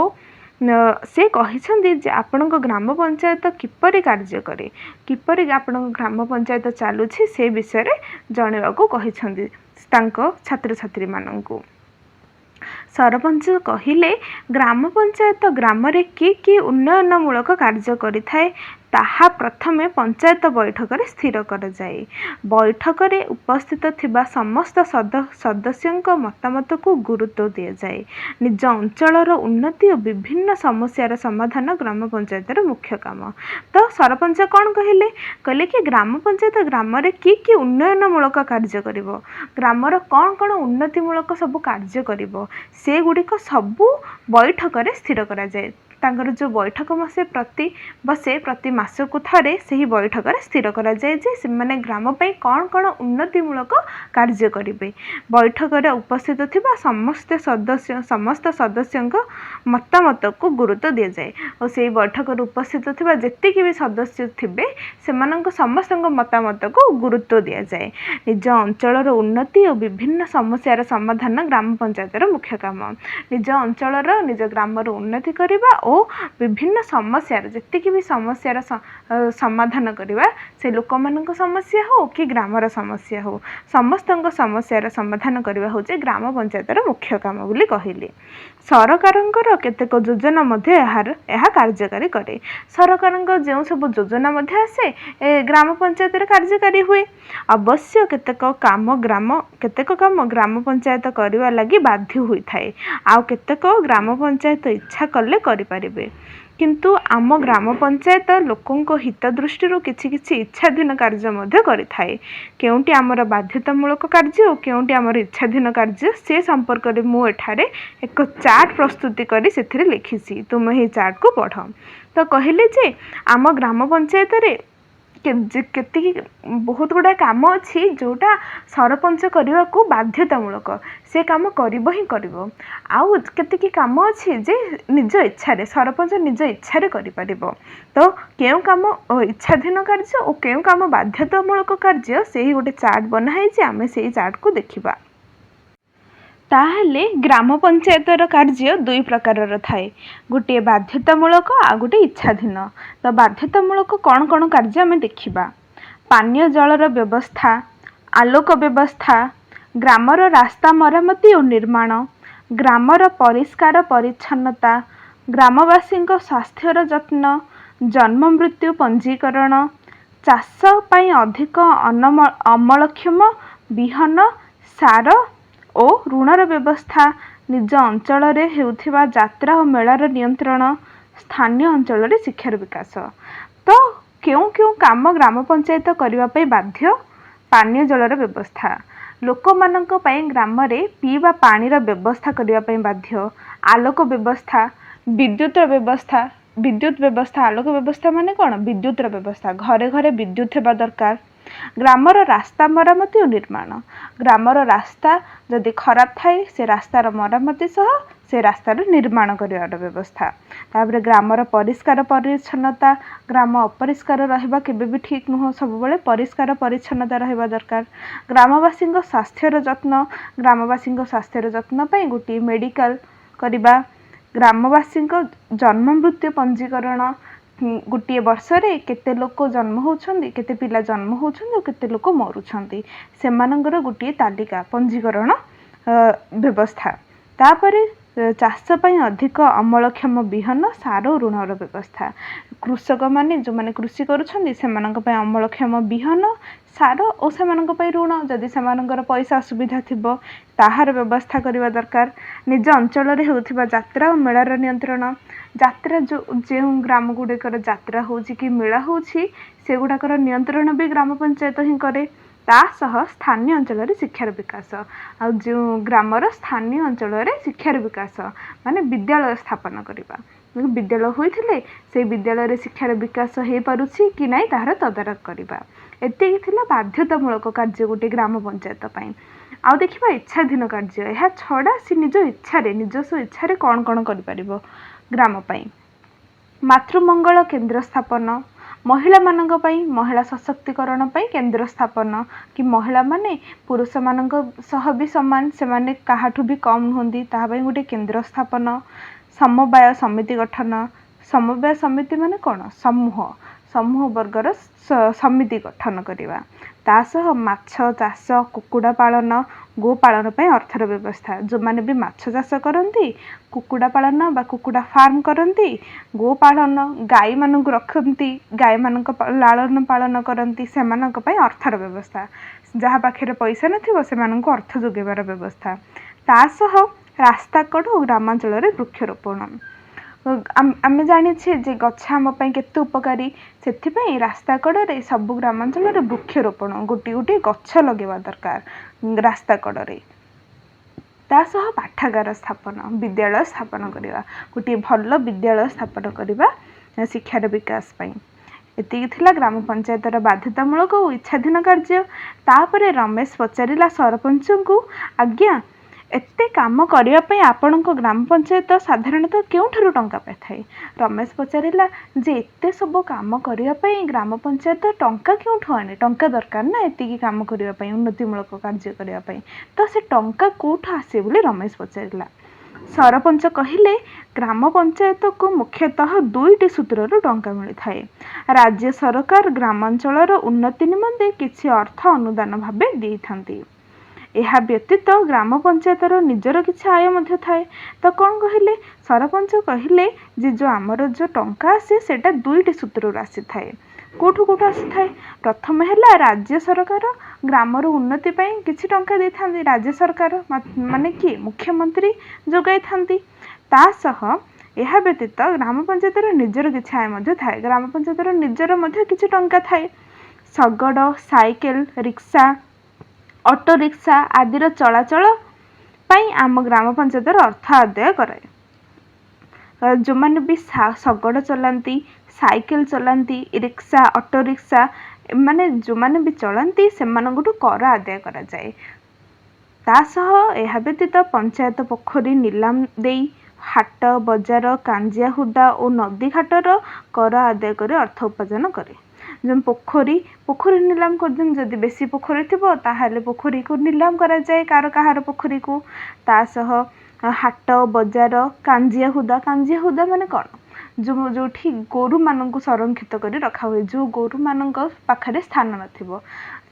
ସେ କହିଛନ୍ତି ଯେ ଆପଣଙ୍କ ଗ୍ରାମ ପଞ୍ଚାୟତ କିପରି କାର୍ଯ୍ୟ କରେ, କିପରି ଆପଣଙ୍କ ଗ୍ରାମ ପଞ୍ଚାୟତ ଚାଲୁଛି, ସେ ବିଷୟରେ ଜଣାଇବାକୁ କହିଛନ୍ତି ତାଙ୍କ ଛାତ୍ରଛାତ୍ରୀମାନଙ୍କୁ। ସରପଞ୍ଚ କହିଲେ, ଗ୍ରାମ ପଞ୍ଚାୟତ ଗ୍ରାମରେ କି କି ଉନ୍ନୟନମୂଳକ କାର୍ଯ୍ୟ କରିଥାଏ, ତାହା ପ୍ରଥମେ ପଞ୍ଚାୟତ ବୈଠକରେ ସ୍ଥିର କରାଯାଏ। ବୈଠକରେ ଉପସ୍ଥିତ ଥିବା ସମସ୍ତ ସଦସ୍ୟଙ୍କ ମତାମତକୁ ଗୁରୁତ୍ୱ ଦିଆଯାଏ। ନିଜ ଅଞ୍ଚଳର ଉନ୍ନତି ଓ ବିଭିନ୍ନ ସମସ୍ୟାର ସମାଧାନ ଗ୍ରାମ ପଞ୍ଚାୟତର ମୁଖ୍ୟ କାମ। ତ ସରପଞ୍ଚ କ'ଣ କହିଲେ? କହିଲେ କି ଗ୍ରାମ ପଞ୍ଚାୟତ ଗ୍ରାମରେ କି କି ଉନ୍ନୟନମୂଳକ କାର୍ଯ୍ୟ କରିବ, ଗ୍ରାମର କ'ଣ କ'ଣ ଉନ୍ନତିମୂଳକ ସବୁ କାର୍ଯ୍ୟ କରିବ, ସେଗୁଡ଼ିକ ସବୁ ବୈଠକରେ ସ୍ଥିର କରାଯାଏ। ତାଙ୍କର ଯେଉଁ ବୈଠକ ବସେ, ପ୍ରତି ମାସକୁ ଥରେ, ସେହି ବୈଠକରେ ସ୍ଥିର କରାଯାଏ ଯେ ସେମାନେ ଗ୍ରାମ ପାଇଁ କ'ଣ କ'ଣ ଉନ୍ନତିମୂଳକ କାର୍ଯ୍ୟ କରିବେ। ବୈଠକରେ ଉପସ୍ଥିତ ଥିବା ସମସ୍ତ ସଦସ୍ୟଙ୍କ ମତାମତକୁ ଗୁରୁତ୍ୱ ଦିଆଯାଏ ଓ ସେଇ ବୈଠକରେ ଉପସ୍ଥିତ ଥିବା ଯେତିକି ବି ସଦସ୍ୟ ଥିବେ, ସେମାନଙ୍କ ସମସ୍ତଙ୍କ ମତାମତକୁ ଗୁରୁତ୍ୱ ଦିଆଯାଏ। ନିଜ ଅଞ୍ଚଳର ଉନ୍ନତି ଓ ବିଭିନ୍ନ ସମସ୍ୟାର ସମାଧାନ ଗ୍ରାମ ପଞ୍ଚାୟତର ମୁଖ୍ୟ କାମ। ନିଜ ଅଞ୍ଚଳର, ନିଜ ଗ୍ରାମର ଉନ୍ନତି କରିବା ଓ ବିଭିନ୍ନ ସମସ୍ୟାର, ଯେତିକି ବି ସମସ୍ୟାର ସମାଧାନ କରିବା, ସେ ଲୋକମାନଙ୍କ ସମସ୍ୟା ହଉ କି ଗ୍ରାମର ସମସ୍ୟା ହଉ, ସମସ୍ତଙ୍କ ସମସ୍ୟାର ସମାଧାନ କରିବା ହେଉଛି ଗ୍ରାମ ପଞ୍ଚାୟତର ମୁଖ୍ୟ କାମ ବୋଲି କହିଲେ। ସରକାରଙ୍କର କେତେକ ଯୋଜନା ମଧ୍ୟ ଏହା କାର୍ଯ୍ୟକାରୀ କରେ। ସରକାରଙ୍କ ଯେଉଁ ସବୁ ଯୋଜନା ମଧ୍ୟ ଆସେ, ଏ ଗ୍ରାମ ପଞ୍ଚାୟତରେ କାର୍ଯ୍ୟକାରୀ ହୁଏ। ଅବଶ୍ୟ କେତେକ କାମ ଗ୍ରାମ ପଞ୍ଚାୟତ କରିବା ଲାଗି ବାଧ୍ୟ ହୋଇଥାଏ। ଆଉ କେତେକ ଗ୍ରାମ ପଞ୍ଚାୟତ ଇଚ୍ଛା କଲେ କରିପାରିବେ। କିନ୍ତୁ ଆମ ଗ୍ରାମ ପଞ୍ଚାୟତ ଲୋକଙ୍କ ହିତ ଦୃଷ୍ଟିରୁ କିଛି କିଛି ଇଚ୍ଛାଧୀନ କାର୍ଯ୍ୟ ମଧ୍ୟ କରିଥାଏ। କେଉଁଟି ଆମର ବାଧ୍ୟତାମୂଳକ କାର୍ଯ୍ୟ ଓ କେଉଁଟି ଆମର ଇଚ୍ଛାଧୀନ କାର୍ଯ୍ୟ, ସେ ସମ୍ପର୍କରେ ମୁଁ ଏଠାରେ ଏକ ଚାର୍ଟ ପ୍ରସ୍ତୁତି କରି ସେଥିରେ ଲେଖିଛି। ତୁମେ ଏହି ଚାର୍ଟକୁ ପଢ଼। ତ କହିଲେ ଯେ ଆମ ଗ୍ରାମ ପଞ୍ଚାୟତରେ କେତିକି ବହୁତ ଗୁଡ଼ାଏ କାମ ଅଛି, ଯେଉଁଟା ସରପଞ୍ଚ କରିବାକୁ ବାଧ୍ୟତାମୂଳକ, ସେ କାମ କରିବ ହିଁ କରିବ। ଆଉ କେତିକି କାମ ଅଛି ଯେ ନିଜ ଇଚ୍ଛାରେ, ସରପଞ୍ଚ ନିଜ ଇଚ୍ଛାରେ କରିପାରିବ। ତ କେଉଁ କାମ ଇଚ୍ଛାଧୀନ କାର୍ଯ୍ୟ ଓ କେଉଁ କାମ ବାଧ୍ୟତାମୂଳକ କାର୍ଯ୍ୟ, ସେହି ଗୋଟେ ଚାର୍ଟ ବନା ହେଇଛି। ଆମେ ସେଇ ଚାର୍ଟକୁ ଦେଖିବା। ତାହେଲେ ଗ୍ରାମ ପଞ୍ଚାୟତର କାର୍ଯ୍ୟ ଦୁଇ ପ୍ରକାରର ଥାଏ, ଗୋଟିଏ ବାଧ୍ୟତାମୂଳକ ଆଉ ଗୋଟିଏ ଇଚ୍ଛାଧୀନ। ତ ବାଧ୍ୟତାମୂଳକ କ'ଣ କ'ଣ କାର୍ଯ୍ୟ ଆମେ ଦେଖିବା। ପାନୀୟ ଜଳର ବ୍ୟବସ୍ଥା, ଆଲୋକ ବ୍ୟବସ୍ଥା, ଗ୍ରାମର ରାସ୍ତା ମରାମତି ଓ ନିର୍ମାଣ, ଗ୍ରାମର ପରିଷ୍କାର ପରିଚ୍ଛନ୍ନତା, ଗ୍ରାମବାସୀଙ୍କ ସ୍ୱାସ୍ଥ୍ୟର ଯତ୍ନ, ଜନ୍ମ ମୃତ୍ୟୁ ପଞ୍ଜୀକରଣ, ଚାଷ ପାଇଁ ଅଧିକ ଅମଳକ୍ଷମ ବିହନ, ସାର ଓ ଋଣର ବ୍ୟବସ୍ଥା, ନିଜ ଅଞ୍ଚଳରେ ହେଉଥିବା ଯାତ୍ରା ଓ ମେଳାର ନିୟନ୍ତ୍ରଣ, ସ୍ଥାନୀୟ ଅଞ୍ଚଳରେ ଶିକ୍ଷାର ବିକାଶ। ତ କେଉଁ କେଉଁ କାମ ଗ୍ରାମ ପଞ୍ଚାୟତ କରିବା ପାଇଁ ବାଧ୍ୟ? ପାନୀୟ ଜଳର ବ୍ୟବସ୍ଥା, ଲୋକମାନଙ୍କ ପାଇଁ ଗ୍ରାମରେ ପିଇବା ପାଣିର ବ୍ୟବସ୍ଥା କରିବା ପାଇଁ ବାଧ୍ୟ। ଆଲୋକ ବ୍ୟବସ୍ଥା, ବିଦ୍ୟୁତର ବ୍ୟବସ୍ଥା, ବିଦ୍ୟୁତ ବ୍ୟବସ୍ଥା। ଆଲୋକ ବ୍ୟବସ୍ଥା ମାନେ କ'ଣ? ବିଦ୍ୟୁତର ବ୍ୟବସ୍ଥା, ଘରେ ଘରେ ବିଦ୍ୟୁତ ହେବା ଦରକାର। ଗ୍ରାମର ରାସ୍ତା ମରାମତି ଓ ନିର୍ମାଣ। ଗ୍ରାମର ରାସ୍ତା ଯଦି ଖରାପ ଥାଏ, ସେ ରାସ୍ତାର ମରାମତି ସହ ସେ ରାସ୍ତାର ନିର୍ମାଣ କରିବାର ବ୍ୟବସ୍ଥା। ତାପରେ ଗ୍ରାମର ପରିଷ୍କାର ପରିଚ୍ଛନ୍ନତା। ଗ୍ରାମ ଅପରିଷ୍କାର ରହିବା କେବେ ବି ଠିକ୍ ନୁହଁ, ସବୁବେଳେ ପରିଷ୍କାର ପରିଚ୍ଛନ୍ନତା ରହିବା ଦରକାର। ଗ୍ରାମବାସୀଙ୍କ ସ୍ୱାସ୍ଥ୍ୟର ଯତ୍ନ। ଗ୍ରାମବାସୀଙ୍କ ସ୍ୱାସ୍ଥ୍ୟର ଯତ୍ନ ପାଇଁ ଗୋଟିଏ ମେଡ଼ିକାଲ କରିବା। ଗ୍ରାମବାସୀଙ୍କ ଜନ୍ମ ମୃତ୍ୟୁ ପଞ୍ଜୀକରଣ, ଗୋଟିଏ ବର୍ଷରେ କେତେ ଲୋକ ଜନ୍ମ ହେଉଛନ୍ତି, କେତେ ପିଲା ଜନ୍ମ ହେଉଛନ୍ତି ଆଉ କେତେ ଲୋକ ମରୁଛନ୍ତି, ସେମାନଙ୍କର ଗୋଟିଏ ତାଲିକା, ପଞ୍ଜୀକରଣ ବ୍ୟବସ୍ଥା। ତାପରେ ଚାଷ ପାଇଁ ଅଧିକ ଅମଳକ୍ଷମ ବିହନ, ସାର ଓ ଋଣର ବ୍ୟବସ୍ଥା। କୃଷକମାନେ, ଯେଉଁମାନେ କୃଷି କରୁଛନ୍ତି, ସେମାନଙ୍କ ପାଇଁ ଅମଳକ୍ଷମ ବିହନ, ସାର ଓ ସେମାନଙ୍କ ପାଇଁ ଋଣ, ଯଦି ସେମାନଙ୍କର ପଇସା ଅସୁବିଧା ଥିବ, ତାହାର ବ୍ୟବସ୍ଥା କରିବା ଦରକାର। ନିଜ ଅଞ୍ଚଳରେ ହେଉଥିବା ଯାତ୍ରା ଓ ମେଳାର ନିୟନ୍ତ୍ରଣ। ଯାତ୍ରା ଯେଉଁ ଯେଉଁ ଗ୍ରାମ ଗୁଡ଼ିକର ଯାତ୍ରା ହେଉଛି କି ମେଳା ହେଉଛି, ସେଗୁଡ଼ାକର ନିୟନ୍ତ୍ରଣ ବି ଗ୍ରାମ ପଞ୍ଚାୟତ ହିଁ କରେ। ତା ସହ ସ୍ଥାନୀୟ ଅଞ୍ଚଳରେ ଶିକ୍ଷାର ବିକାଶ। ଆଉ ଯେଉଁ ଗ୍ରାମର ସ୍ଥାନୀୟ ଅଞ୍ଚଳରେ ଶିକ୍ଷାର ବିକାଶ ମାନେ ବିଦ୍ୟାଳୟ ସ୍ଥାପନ କରିବା। ବିଦ୍ୟାଳୟ ହୋଇଥିଲେ ସେଇ ବିଦ୍ୟାଳୟରେ ଶିକ୍ଷାର ବିକାଶ ହେଇପାରୁଛି କି ନାହିଁ, ତାହାର ତଦାରଖ କରିବା। ଏତିକି ଥିଲା ବାଧ୍ୟତାମୂଳକ କାର୍ଯ୍ୟ ଗୋଟିଏ ଗ୍ରାମ ପଞ୍ଚାୟତ ପାଇଁ। ଆଉ ଦେଖିବା ଇଚ୍ଛାଧୀନ କାର୍ଯ୍ୟ। ଏହା ଛଡ଼ା ସେ ନିଜ ଇଚ୍ଛାରେ, ନିଜସ୍ୱ ଇଚ୍ଛାରେ କ'ଣ କ'ଣ କରିପାରିବ ଗ୍ରାମ ପାଇଁ? ମାତୃମଙ୍ଗଳ କେନ୍ଦ୍ର ସ୍ଥାପନ, ମହିଳାମାନଙ୍କ ପାଇଁ, ମହିଳା ସଶକ୍ତିକରଣ ପାଇଁ କେନ୍ଦ୍ର ସ୍ଥାପନ କି ମହିଳାମାନେ ପୁରୁଷମାନଙ୍କ ସହ ବି ସମାନ, ସେମାନେ କାହାଠୁ ବି କମ୍ ନୁହନ୍ତି, ତାହା ପାଇଁ ଗୋଟେ କେନ୍ଦ୍ର ସ୍ଥାପନ। ସମବାୟ ସମିତି ଗଠନ। ସମବାୟ ସମିତି ମାନେ କ'ଣ? ସମୂହ, ସମୂହ ବର୍ଗର ସମିତି ଗଠନ କରିବା। ତା ସହ ମାଛ ଚାଷ, କୁକୁଡ଼ା ପାଳନ, ଗୋପାଳନ ପାଇଁ ଅର୍ଥର ବ୍ୟବସ୍ଥା। ଯେଉଁମାନେ ବି ମାଛ ଚାଷ କରନ୍ତି, କୁକୁଡ଼ା ପାଳନ ବା କୁକୁଡ଼ା ଫାର୍ମ କରନ୍ତି, ଗୋପାଳନ, ଗାଈମାନଙ୍କୁ ରଖନ୍ତି, ଗାଈମାନଙ୍କ ଲାଳନ ପାଳନ କରନ୍ତି, ସେମାନଙ୍କ ପାଇଁ ଅର୍ଥର ବ୍ୟବସ୍ଥା। ଯାହା ପାଖରେ ପଇସା ନଥିବ, ସେମାନଙ୍କୁ ଅର୍ଥ ଯୋଗାଇବାର ବ୍ୟବସ୍ଥା। ତା ସହ ରାସ୍ତା କଡ଼ ଓ ଗ୍ରାମାଞ୍ଚଳରେ ବୃକ୍ଷରୋପଣ। ଆମେ ଜାଣିଛେ ଯେ ଗଛ ଆମ ପାଇଁ କେତେ ଉପକାରୀ। ସେଥିପାଇଁ ରାସ୍ତା କଡ଼ରେ, ସବୁ ଗ୍ରାମାଞ୍ଚଳରେ ବୃକ୍ଷରୋପଣ, ଗୋଟିଏ ଗୋଟିଏ ଗଛ ଲଗାଇବା ଦରକାର ରାସ୍ତା କଡ଼ରେ। ତା ସହ ପାଠାଗାର ସ୍ଥାପନ, ବିଦ୍ୟାଳୟ ସ୍ଥାପନ କରିବା, ଗୋଟିଏ ଭଲ ବିଦ୍ୟାଳୟ ସ୍ଥାପନ କରିବା ଶିକ୍ଷାର ବିକାଶ ପାଇଁ। ଏତିକି ଥିଲା ଗ୍ରାମ ପଞ୍ଚାୟତର ବାଧ୍ୟତାମୂଳକ ଓ ଇଚ୍ଛାଧୀନ କାର୍ଯ୍ୟ। ତାପରେ ରମେଶ ପଚାରିଲା ସରପଞ୍ଚଙ୍କୁ, ଆଜ୍ଞା, ଏତେ କାମ କରିବା ପାଇଁ ଆପଣଙ୍କ ଗ୍ରାମ ପଞ୍ଚାୟତ ସାଧାରଣତଃ କେଉଁଠାରୁ ଟଙ୍କା ପାଇଥାଏ? ରମେଶ ପଚାରିଲା ଯେ ଏତେ ସବୁ କାମ କରିବା ପାଇଁ ଗ୍ରାମ ପଞ୍ଚାୟତ ଟଙ୍କା କେଉଁଠୁ ଆଣେ? ଟଙ୍କା ଦରକାର ନା ଏତିକି କାମ କରିବା ପାଇଁ, ଉନ୍ନତିମୂଳକ କାର୍ଯ୍ୟ କରିବା ପାଇଁ। ତ ସେ ଟଙ୍କା କେଉଁଠୁ ଆସେ ବୋଲି ରମେଶ ପଚାରିଲା। ସରପଞ୍ଚ କହିଲେ, ଗ୍ରାମ ପଞ୍ଚାୟତକୁ ମୁଖ୍ୟତଃ ଦୁଇଟି ସୂତ୍ରରୁ ଟଙ୍କା ମିଳିଥାଏ। ରାଜ୍ୟ ସରକାର ଗ୍ରାମାଞ୍ଚଳର ଉନ୍ନତି ନିମନ୍ତେ କିଛି ଅର୍ଥ ଅନୁଦାନ ଭାବେ ଦେଇଥାନ୍ତି। ଏହା ବ୍ୟତୀତ ଗ୍ରାମ ପଞ୍ଚାୟତର ନିଜର କିଛି ଆୟ ମଧ୍ୟ ଥାଏ। ତ କ'ଣ କହିଲେ ସରପଞ୍ଚ? କହିଲେ ଯେ ଯେଉଁ ଆମର ଯେଉଁ ଟଙ୍କା ଆସେ, ସେଇଟା ଦୁଇଟି ସୂତ୍ରରୁ ଆସିଥାଏ। କେଉଁଠୁ କେଉଁଠୁ ଆସିଥାଏ? ପ୍ରଥମ ହେଲା, ରାଜ୍ୟ ସରକାର ଗ୍ରାମର ଉନ୍ନତି ପାଇଁ କିଛି ଟଙ୍କା ଦେଇଥାନ୍ତି। ରାଜ୍ୟ ସରକାର ମାନେ କିଏ? ମୁଖ୍ୟମନ୍ତ୍ରୀ ଯୋଗାଇଥାନ୍ତି। ତା ସହ ଏହା ବ୍ୟତୀତ ଗ୍ରାମ ପଞ୍ଚାୟତର ନିଜର କିଛି ଆୟ ମଧ୍ୟ ଥାଏ। ଗ୍ରାମ ପଞ୍ଚାୟତର ନିଜର ମଧ୍ୟ କିଛି ଟଙ୍କା ଥାଏ। ଶଗଡ଼, ସାଇକେଲ, ରିକ୍ସା, ଅଟୋ ରିକ୍ସା ଆଦିର ଚଳାଚଳ ପାଇଁ ଆମ ଗ୍ରାମ ପଞ୍ଚାୟତର ଅର୍ଥ ଆଦାୟ କରାଏ। ଯେଉଁମାନେ ବି ଶଗଡ଼ ଚଲାନ୍ତି, ସାଇକେଲ ଚଲାନ୍ତି, ରିକ୍ସା, ଅଟୋ ରିକ୍ସା, ଏମାନେ ଯେଉଁମାନେ ବି ଚଳାନ୍ତି, ସେମାନଙ୍କଠୁ କର ଆଦାୟ କରାଯାଏ। ତା ସହ ଏହା ବ୍ୟତୀତ ପଞ୍ଚାୟତ ପୋଖରୀ ନିଲାମ ଦେଇ, ହାଟ ବଜାର, କାଞ୍ଜିଆ ହୁଦା ଓ ନଦୀ ଘାଟର କର ଆଦାୟ କରି ଅର୍ଥ ଉପାର୍ଜନ କରେ। ଯେଉଁ ପୋଖରୀ ନିଲାମ କରିଦିଅନ୍ତି, ଯଦି ବେଶୀ ପୋଖରୀ ଥିବ, ତାହେଲେ ପୋଖରୀକୁ ନିଲାମ କରାଯାଏ, କାହାର କାହାର ପୋଖରୀକୁ। ତା ସହ ହାଟ ବଜାର, କାଞ୍ଜିଆ ହୁଦା। କାଞ୍ଜିଆ ହୁଦା ମାନେ କ'ଣ? ଯେଉଁ ଯେଉଁଠି ଗୋରୁମାନଙ୍କୁ ସଂରକ୍ଷିତ କରି ରଖା ହୁଏ, ଯେଉଁ ଗୋରୁମାନଙ୍କ ପାଖରେ ସ୍ଥାନ ନଥିବ।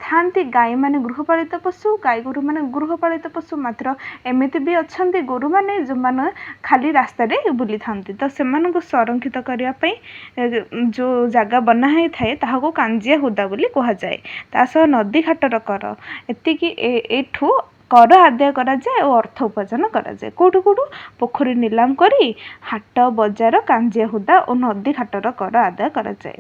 ଥାଆନ୍ତି ଗାଈମାନେ ଗୃହପାଳିତ ପଶୁ, ଗାଈ ଗୋରୁମାନେ ଗୃହପାଳିତ ପଶୁ। ମାତ୍ର ଏମିତି ବି ଅଛନ୍ତି ଗୋରୁମାନେ ଯେଉଁମାନେ ଖାଲି ରାସ୍ତାରେ ବୁଲିଥାନ୍ତି। ତ ସେମାନଙ୍କୁ ସଂରକ୍ଷିତ କରିବା ପାଇଁ ଯେଉଁ ଜାଗା ବନା ହେଇଥାଏ, ତାହାକୁ କାଞ୍ଜିଆ ହୁଦା ବୋଲି କୁହାଯାଏ। ତା ସହ ନଦୀ ଘାଟର କର, ଏତିକି ଏଇଠୁ କର ଆଦାୟ କରାଯାଏ ଓ ଅର୍ଥ ଉପାର୍ଜନ କରାଯାଏ। କେଉଁଠୁ କେଉଁଠୁ? ପୋଖରୀ ନିଲାମ କରି, ହାଟ ବଜାର, କାଞ୍ଜିଆ ହୁଦା ଓ ନଦୀ ଘାଟର କର ଆଦାୟ କରାଯାଏ।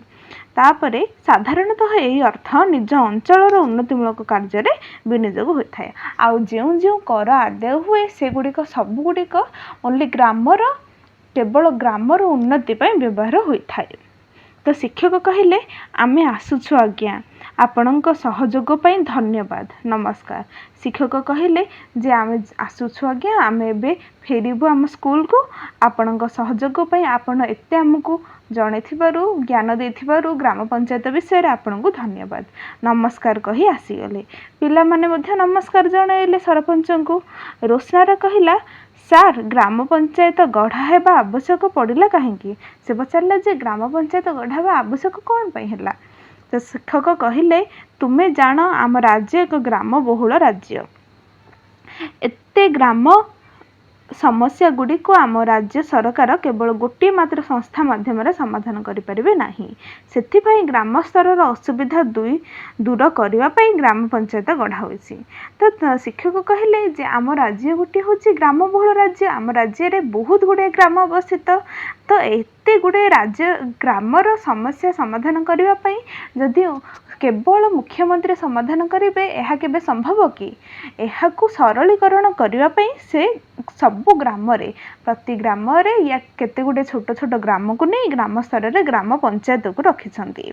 ତାପରେ ସାଧାରଣତଃ ଏହି ଅର୍ଥ ନିଜ ଅଞ୍ଚଳର ଉନ୍ନତିମୂଳକ କାର୍ଯ୍ୟରେ ବିନିଯୋଗ ହୋଇଥାଏ। ଆଉ ଯେଉଁ ଯେଉଁ କର ଆଦାୟ ହୁଏ, ସେଗୁଡ଼ିକ ସବୁଗୁଡ଼ିକ ଓନ୍ଲି ଗ୍ରାମର, କେବଳ ଗ୍ରାମର ଉନ୍ନତି ପାଇଁ ବ୍ୟବହାର ହୋଇଥାଏ। ତ ଶିକ୍ଷକ କହିଲେ, "ଆମେ ଆସୁଛୁ ଆଜ୍ଞା। ଆପଣଙ୍କ ସହଯୋଗ ପାଇଁ ଧନ୍ୟବାଦ। ନମସ୍କାର।" ଶିକ୍ଷକ କହିଲେ ଯେ ଆମେ ଆସୁଛୁ ଆଜ୍ଞା, ଆମେ ଏବେ ଫେରିବୁ ଆମ ସ୍କୁଲକୁ। ଆପଣଙ୍କ ସହଯୋଗ ପାଇଁ, ଆପଣ ଏତେ ଆମକୁ ଜଣେଇଥିବାରୁ, ଜ୍ଞାନ ଦେଇଥିବାରୁ ଗ୍ରାମ ପଞ୍ଚାୟତ ବିଷୟରେ, ଆପଣଙ୍କୁ ଧନ୍ୟବାଦ। ନମସ୍କାର କହି ଆସିଗଲେ। ପିଲାମାନେ ମଧ୍ୟ ନମସ୍କାର ଜଣାଇଲେ ସରପଞ୍ଚଙ୍କୁ। ରୋଶନାରା କହିଲା, "ସାର୍, ଗ୍ରାମ ପଞ୍ଚାୟତ ଗଢ଼ା ହେବା ଆବଶ୍ୟକ ପଡ଼ିଲା କାହିଁକି?" ସେ ପଚାରିଲା ଯେ ଗ୍ରାମ ପଞ୍ଚାୟତ ଗଢ଼ା ହେବା ଆବଶ୍ୟକ କ'ଣ ପାଇଁ ହେଲା? ତ ଶିକ୍ଷକ କହିଲେ, "ତୁମେ ଜାଣ, ଆମ ରାଜ୍ୟ ଏକ ଗ୍ରାମ ବହୁଳ ରାଜ୍ୟ। ଏତେ ଗ୍ରାମ ସମସ୍ୟା ଗୁଡ଼ିକୁ ଆମ ରାଜ୍ୟ ସରକାର କେବଳ ଗୋଟିଏ ମାତ୍ର ସଂସ୍ଥା ମାଧ୍ୟମରେ ସମାଧାନ କରିପାରିବେ ନାହିଁ। ସେଥିପାଇଁ ଗ୍ରାମ ସ୍ତରର ଅସୁବିଧା ଦୂର କରିବା ପାଇଁ ଗ୍ରାମ ପଞ୍ଚାୟତ ଗଢ଼ା ହୋଇଛି।" ତ ଶିକ୍ଷକ କହିଲେ ଯେ ଆମ ରାଜ୍ୟ ଗୋଟିଏ ହେଉଛି ଗ୍ରାମ ବହୁଳ ରାଜ୍ୟ। ଆମ ରାଜ୍ୟରେ ବହୁତ ଗୁଡ଼ିଏ ଗ୍ରାମ ଅବସ୍ଥିତ। ତ ଏତେ ଗୁଡ଼ିଏ ରାଜ୍ୟ ଗ୍ରାମର ସମସ୍ୟା ସମାଧାନ କରିବା ପାଇଁ ଯଦି କେବଳ ମୁଖ୍ୟମନ୍ତ୍ରୀ ସମାଧାନ କରିବେ, ଏହା କେବେ ସମ୍ଭବ କି? ଏହାକୁ ସରଳୀକରଣ କରିବା ପାଇଁ ସେ ସବୁ ଗ୍ରାମରେ, ପ୍ରତି ଗ୍ରାମରେ ୟା କେତେ ଗୁଡ଼ିଏ ଛୋଟ ଛୋଟ ଗ୍ରାମକୁ ନେଇ ଗ୍ରାମ ସ୍ତରରେ ଗ୍ରାମ ପଞ୍ଚାୟତକୁ ରଖିଛନ୍ତି।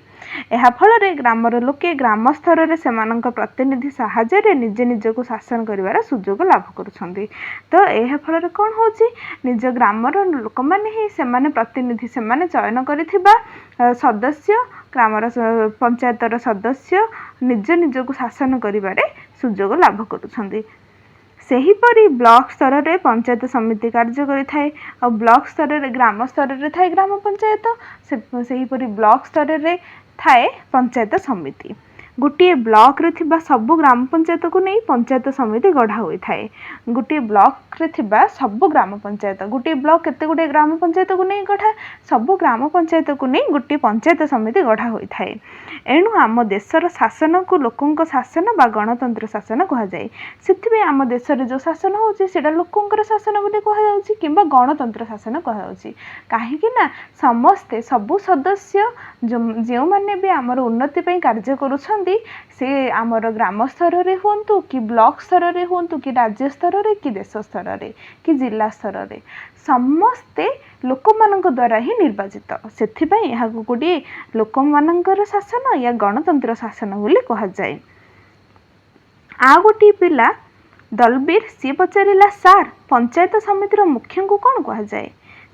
ଏହା ଫଳରେ ଗ୍ରାମର ଲୋକେ ଗ୍ରାମ ସ୍ତରରେ ସେମାନଙ୍କ ପ୍ରତିନିଧି ସାହାଯ୍ୟରେ ନିଜେ ନିଜକୁ ଶାସନ କରିବାର ସୁଯୋଗ ଲାଭ କରୁଛନ୍ତି। ତ ଏହା ଫଳରେ କ'ଣ ହେଉଛି? ନିଜ ଗ୍ରାମର ଲୋକମାନେ ହିଁ ସେମାନେ ପ୍ରତିନିଧି, ସେମାନେ ଚୟନ କରିଥିବା ସଦସ୍ୟ, ଗ୍ରାମର ପଞ୍ଚାୟତର ସଦସ୍ୟ ନିଜ ନିଜକୁ ଶାସନ କରିବାରେ ସୁଯୋଗ ଲାଭ କରୁଛନ୍ତି। ସେହିପରି ବ୍ଲକ ସ୍ତରରେ ପଞ୍ଚାୟତ ସମିତି କାର୍ଯ୍ୟ କରିଥାଏ। ଆଉ ବ୍ଲକ ସ୍ତରରେ, ଗ୍ରାମ ସ୍ତରରେ ଥାଏ ଗ୍ରାମ ପଞ୍ଚାୟତ, ସେହିପରି ବ୍ଲକ ସ୍ତରରେ ଥାଏ ପଞ୍ଚାୟତ ସମିତି। ଗୋଟିଏ ବ୍ଲକରେ ଥିବା ସବୁ ଗ୍ରାମ ପଞ୍ଚାୟତକୁ ନେଇ ପଞ୍ଚାୟତ ସମିତି ଗଢ଼ା ହୋଇଥାଏ। ଗୋଟିଏ ବ୍ଲକରେ ଥିବା ସବୁ ଗ୍ରାମ ପଞ୍ଚାୟତ, ଗୋଟିଏ ବ୍ଲକ କେତେ ଗୁଡ଼ିଏ ଗ୍ରାମ ପଞ୍ଚାୟତକୁ ନେଇ ଗଢ଼ା, ସବୁ ଗ୍ରାମ ପଞ୍ଚାୟତକୁ ନେଇ ଗୋଟିଏ ପଞ୍ଚାୟତ ସମିତି ଗଢ଼ା ହୋଇଥାଏ। ଏଣୁ ଆମ ଦେଶର ଶାସନକୁ ଲୋକଙ୍କ ଶାସନ ବା ଗଣତନ୍ତ୍ର ଶାସନ କୁହାଯାଏ। ସେଥିପାଇଁ ଆମ ଦେଶରେ ଯେଉଁ ଶାସନ ହେଉଛି, ସେଇଟା ଲୋକଙ୍କର ଶାସନ ବୋଲି କୁହାଯାଉଛି କିମ୍ବା ଗଣତନ୍ତ୍ର ଶାସନ କୁହାଯାଉଛି। କାହିଁକି ନା ସମସ୍ତେ, ସବୁ ସଦସ୍ୟ, ଯେଉଁମାନେ ବି ଆମର ଉନ୍ନତି ପାଇଁ କାର୍ଯ୍ୟ କରୁଛନ୍ତି, ସେ ଆମର ଗ୍ରାମ ସ୍ତରରେ ହୁଅନ୍ତୁ କି ବ୍ଲକ ସ୍ତରରେ ହୁଅନ୍ତୁ କି ରାଜ୍ୟ ସ୍ତରରେ କି ଦେଶ ସ୍ତରରେ କି ଜିଲ୍ଲା ସ୍ତରରେ, ସମସ୍ତେ ଲୋକମାନଙ୍କ ଦ୍ୱାରା ହିଁ ନିର୍ବାଚିତ। ସେଥିପାଇଁ ଏହାକୁ ଗୋଟିଏ ଲୋକମାନଙ୍କର ଶାସନ ୟା ଗଣତନ୍ତ୍ର ଶାସନ ବୋଲି କୁହାଯାଏ। ଆଉ ଗୋଟିଏ ପିଲା ଦଲବୀର, ସିଏ ପଚାରିଲା, "ସାର୍, ପଞ୍ଚାୟତ ସମିତିର ମୁଖ୍ୟଙ୍କୁ କ'ଣ କୁହାଯାଏ?"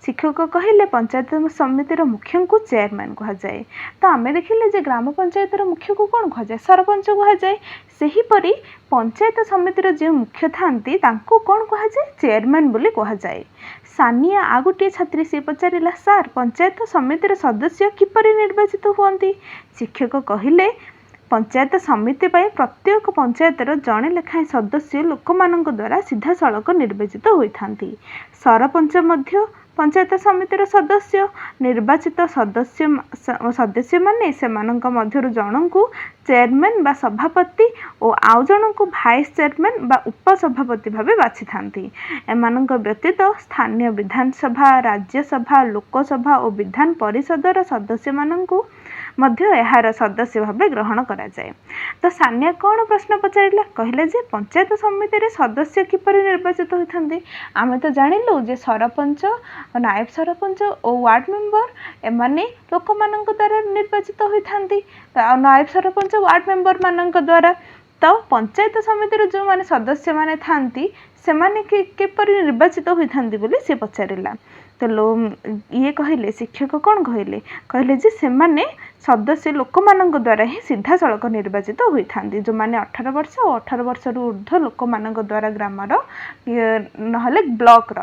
ଶିକ୍ଷକ କହିଲେ, "ପଞ୍ଚାୟତ ସମିତିର ମୁଖ୍ୟଙ୍କୁ ଚେୟାରମ୍ୟାନ୍ କୁହାଯାଏ।" ତ ଆମେ ଦେଖିଲେ ଯେ ଗ୍ରାମ ପଞ୍ଚାୟତର ମୁଖ୍ୟକୁ କ'ଣ କୁହାଯାଏ? ସରପଞ୍ଚ କୁହାଯାଏ। ସେହିପରି ପଞ୍ଚାୟତ ସମିତିର ଯେଉଁ ମୁଖ୍ୟ ଥାନ୍ତି, ତାଙ୍କୁ କ'ଣ କୁହାଯାଏ? ଚେୟାରମ୍ୟାନ୍ ବୋଲି କୁହାଯାଏ। ସାନିଆ, ଆଉ ଗୋଟିଏ ଛାତ୍ରୀ, ସିଏ ପଚାରିଲା, "ସାର୍, ପଞ୍ଚାୟତ ସମିତିର ସଦସ୍ୟ କିପରି ନିର୍ବାଚିତ ହୁଅନ୍ତି?" ଶିକ୍ଷକ କହିଲେ, "ପଞ୍ଚାୟତ ସମିତି ପାଇଁ ପ୍ରତ୍ୟେକ ପଞ୍ଚାୟତର ଜଣେ ଲେଖାଏଁ ସଦସ୍ୟ ଲୋକମାନଙ୍କ ଦ୍ୱାରା ସିଧାସଳଖ ନିର୍ବାଚିତ ହୋଇଥାନ୍ତି। ସରପଞ୍ଚ ମଧ୍ୟ ପଞ୍ଚାୟତ ସମିତିର ସଦସ୍ୟ। ନିର୍ବାଚିତ ସଦସ୍ୟମାନେ ସେମାନଙ୍କ ମଧ୍ୟରୁ ଜଣଙ୍କୁ ଚେୟାରମ୍ୟାନ୍ ବା ସଭାପତି ଓ ଆଉ ଜଣଙ୍କୁ ଭାଇସ୍ ଚେୟାରମ୍ୟାନ୍ ବା ଉପସଭାପତି ଭାବେ ବାଛିଥାନ୍ତି। ଏମାନଙ୍କ ବ୍ୟତୀତ ସ୍ଥାନୀୟ ବିଧାନସଭା, ରାଜ୍ୟସଭା, ଲୋକସଭା ଓ ବିଧାନ ପରିଷଦର ସଦସ୍ୟମାନଙ୍କୁ ମଧ୍ୟ ଏହାର ସଦସ୍ୟ ଭାବେ ଗ୍ରହଣ କରାଯାଏ।" ତ ସାନିଆ କ'ଣ ପ୍ରଶ୍ନ ପଚାରିଲା? କହିଲେ ଯେ ପଞ୍ଚାୟତ ସମିତିରେ ସଦସ୍ୟ କିପରି ନିର୍ବାଚିତ ହୋଇଥାନ୍ତି? ଆମେ ତ ଜାଣିଲୁ ଯେ ସରପଞ୍ଚ, ନାୟବ ସରପଞ୍ଚ ଓ ୱାର୍ଡ଼ ମେମ୍ବର ଏମାନେ ଲୋକମାନଙ୍କ ଦ୍ୱାରା ନିର୍ବାଚିତ ହୋଇଥାନ୍ତି, ଆଉ ନାୟବ ସରପଞ୍ଚ ୱାର୍ଡ଼ ମେମ୍ବରମାନଙ୍କ ଦ୍ୱାରା। ତ ପଞ୍ଚାୟତ ସମିତିର ଯେଉଁମାନେ ସଦସ୍ୟମାନେ ଥାନ୍ତି, ସେମାନେ କିପରି ନିର୍ବାଚିତ ହୋଇଥାନ୍ତି ବୋଲି ସେ ପଚାରିଲା। ତ ଇଏ କହିଲେ, ଶିକ୍ଷକ କ'ଣ କହିଲେ? କହିଲେ ଯେ ସେମାନେ ସଦସ୍ୟ ଲୋକମାନଙ୍କ ଦ୍ୱାରା ହିଁ ସିଧାସଳଖ ନିର୍ବାଚିତ ହୋଇଥାନ୍ତି। ଯେଉଁମାନେ 18 ବର୍ଷ ଓ 18 ବର୍ଷରୁ ଉର୍ଦ୍ଧ୍ୱ ଲୋକମାନଙ୍କ ଦ୍ୱାରା ଗ୍ରାମର ନହେଲେ ବ୍ଲକର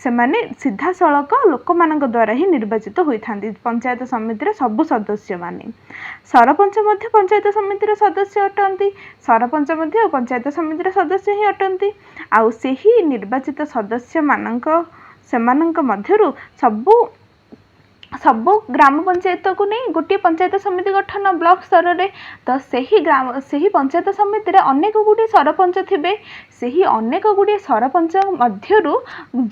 ସେମାନେ ସିଧାସଳଖ ଲୋକମାନଙ୍କ ଦ୍ୱାରା ହିଁ ନିର୍ବାଚିତ ହୋଇଥାନ୍ତି, ପଞ୍ଚାୟତ ସମିତିର ସବୁ ସଦସ୍ୟମାନେ। ସରପଞ୍ଚ ମଧ୍ୟ ପଞ୍ଚାୟତ ସମିତିର ସଦସ୍ୟ ଅଟନ୍ତି। ସରପଞ୍ଚ ମଧ୍ୟ ପଞ୍ଚାୟତ ସମିତିର ସଦସ୍ୟ ହିଁ ଅଟନ୍ତି। ଆଉ ସେହି ନିର୍ବାଚିତ ସଦସ୍ୟମାନଙ୍କ, ସେମାନଙ୍କ ମଧ୍ୟରୁ ସବୁ ଗ୍ରାମ ପଞ୍ଚାୟତକୁ ନେଇ ଗୋଟିଏ ପଞ୍ଚାୟତ ସମିତି ଗଠନ ବ୍ଲକ ସ୍ତରରେ। ତ ସେହି ପଞ୍ଚାୟତ ସମିତିରେ ଅନେକ ଗୁଡ଼ିଏ ସରପଞ୍ଚ ଥିବେ। ସେହି ଅନେକ ଗୁଡ଼ିଏ ସରପଞ୍ଚ ମଧ୍ୟରୁ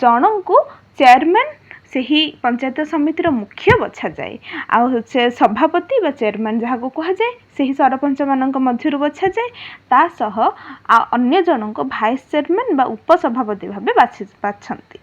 ଜଣଙ୍କୁ ଚେୟାରମ୍ୟାନ୍, ସେହି ପଞ୍ଚାୟତ ସମିତିର ମୁଖ୍ୟ ବଛାଯାଏ। ଆଉ ସେ ସଭାପତି ବା ଚେୟାରମ୍ୟାନ୍ ଯାହାକୁ କୁହାଯାଏ, ସେହି ସରପଞ୍ଚମାନଙ୍କ ମଧ୍ୟରୁ ବଛାଯାଏ। ତା ସହ ଆଉ ଅନ୍ୟ ଜଣଙ୍କୁ ଭାଇସ୍ ଚେୟାରମ୍ୟାନ୍ ବା ଉପସଭାପତି ଭାବେ ବାଛନ୍ତି।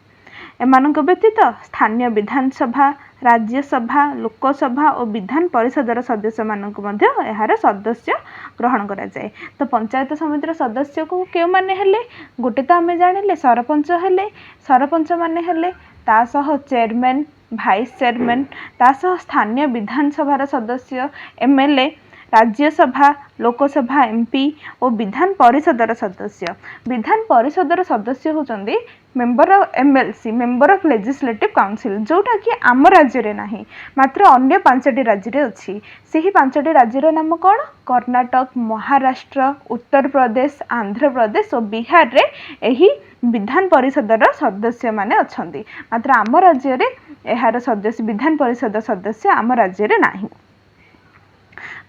ଏମାନଙ୍କ ବ୍ୟତୀତ ସ୍ଥାନୀୟ ବିଧାନସଭା, ରାଜ୍ୟସଭା, ଲୋକସଭା ଓ ବିଧାନ ପରିଷଦର ସଦସ୍ୟମାନଙ୍କୁ ମଧ୍ୟ ଏହାର ସଦସ୍ୟ ଗ୍ରହଣ କରାଯାଏ। ତ ପଞ୍ଚାୟତ ସମିତିର ସଦସ୍ୟକୁ କେଉଁମାନେ ହେଲେ? ଗୋଟେ ତ ଆମେ ଜାଣିଲେ ସରପଞ୍ଚ ହେଲେ, ସରପଞ୍ଚମାନେ ହେଲେ, ତା ସହ ଚେୟାରମ୍ୟାନ୍, ଭାଇସ୍ ଚେୟାରମ୍ୟାନ୍, ତା ସହ ସ୍ଥାନୀୟ ବିଧାନସଭାର ସଦସ୍ୟ M L A, Rajya Sabha, Lok Sabha M P ଓ ବିଧାନ ପରିଷଦର ସଦସ୍ୟ। ବିଧାନ ପରିଷଦର ସଦସ୍ୟ ହେଉଛନ୍ତି member M L C, member of legislative council, ଯେଉଁଟାକି ଆମ ରାଜ୍ୟରେ ନାହିଁ, ମାତ୍ର ଅନ୍ୟ ପାଞ୍ଚଟି ରାଜ୍ୟରେ ଅଛି। ସେହି ପାଞ୍ଚଟି ରାଜ୍ୟର ନାମ କ'ଣ? କର୍ଣ୍ଣାଟକ, ମହାରାଷ୍ଟ୍ର, ଉତ୍ତରପ୍ରଦେଶ, ଆନ୍ଧ୍ରପ୍ରଦେଶ ଓ ବିହାରରେ ଏହି ବିଧାନ ପରିଷଦର ସଦସ୍ୟମାନେ ଅଛନ୍ତି। ମାତ୍ର ଆମ ରାଜ୍ୟରେ ଏହାର ସଦସ୍ୟ, ବିଧାନ ପରିଷଦ ସଦସ୍ୟ ଆମ ରାଜ୍ୟରେ ନାହିଁ।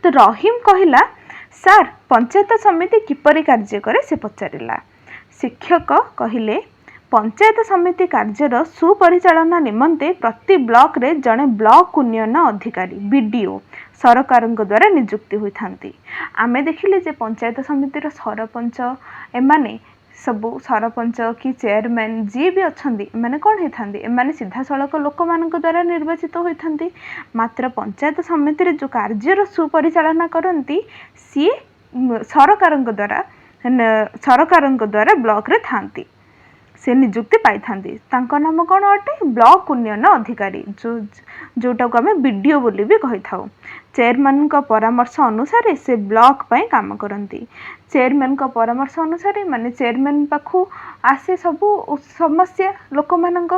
ତ ରହିମ କହିଲା, "ସାର୍, ପଞ୍ଚାୟତ ସମିତି କିପରି କାର୍ଯ୍ୟ କରେ?" ସେ ପଚାରିଲା। ଶିକ୍ଷକ କହିଲେ, ପଞ୍ଚାୟତ ସମିତି କାର୍ଯ୍ୟର ସୁପରିଚାଳନା ନିମନ୍ତେ ପ୍ରତି ବ୍ଲକରେ ଜଣେ ବ୍ଲକ ଉନ୍ନୟନ ଅଧିକାରୀ, ବି ଡି ଓ, ସରକାରଙ୍କ ଦ୍ୱାରା ନିଯୁକ୍ତି ହୋଇଥାନ୍ତି। ଆମେ ଦେଖିଲେ ଯେ ପଞ୍ଚାୟତ ସମିତିର ସରପଞ୍ଚ, ଏମାନେ ସବୁ ସରପଞ୍ଚ କି ଚେୟାରମ୍ୟାନ୍ ଯିଏ ବି ଅଛନ୍ତି, ଏମାନେ କ'ଣ ହେଇଥାନ୍ତି? ଏମାନେ ସିଧାସଳଖ ଲୋକମାନଙ୍କ ଦ୍ୱାରା ନିର୍ବାଚିତ ହୋଇଥାନ୍ତି। ମାତ୍ର ପଞ୍ଚାୟତ ସମିତିରେ ଯେଉଁ କାର୍ଯ୍ୟର ସୁପରିଚାଳନା କରନ୍ତି, ସିଏ ସରକାରଙ୍କ ଦ୍ୱାରା ବ୍ଲକରେ ଥାନ୍ତି, ସେ ନିଯୁକ୍ତି ପାଇଥାନ୍ତି। ତାଙ୍କ ନାମ କ'ଣ ଅଟେ? ବ୍ଲକ ଉନ୍ନୟନ ଅଧିକାରୀ, ଯେଉଁଟାକୁ ଆମେ ବି ଡି ଓ ବୋଲି ବି କହିଥାଉ। ଚେୟାରମ୍ୟାନଙ୍କ ପରାମର୍ଶ ଅନୁସାରେ ସେ ବ୍ଲକ ପାଇଁ କାମ କରନ୍ତି। ଚେୟାରମ୍ୟାନଙ୍କ ପରାମର୍ଶ ଅନୁସାରେ ମାନେ ଚେୟାରମ୍ୟାନ ପାଖକୁ ଆସେ ସବୁ ସମସ୍ୟା ଲୋକମାନଙ୍କ।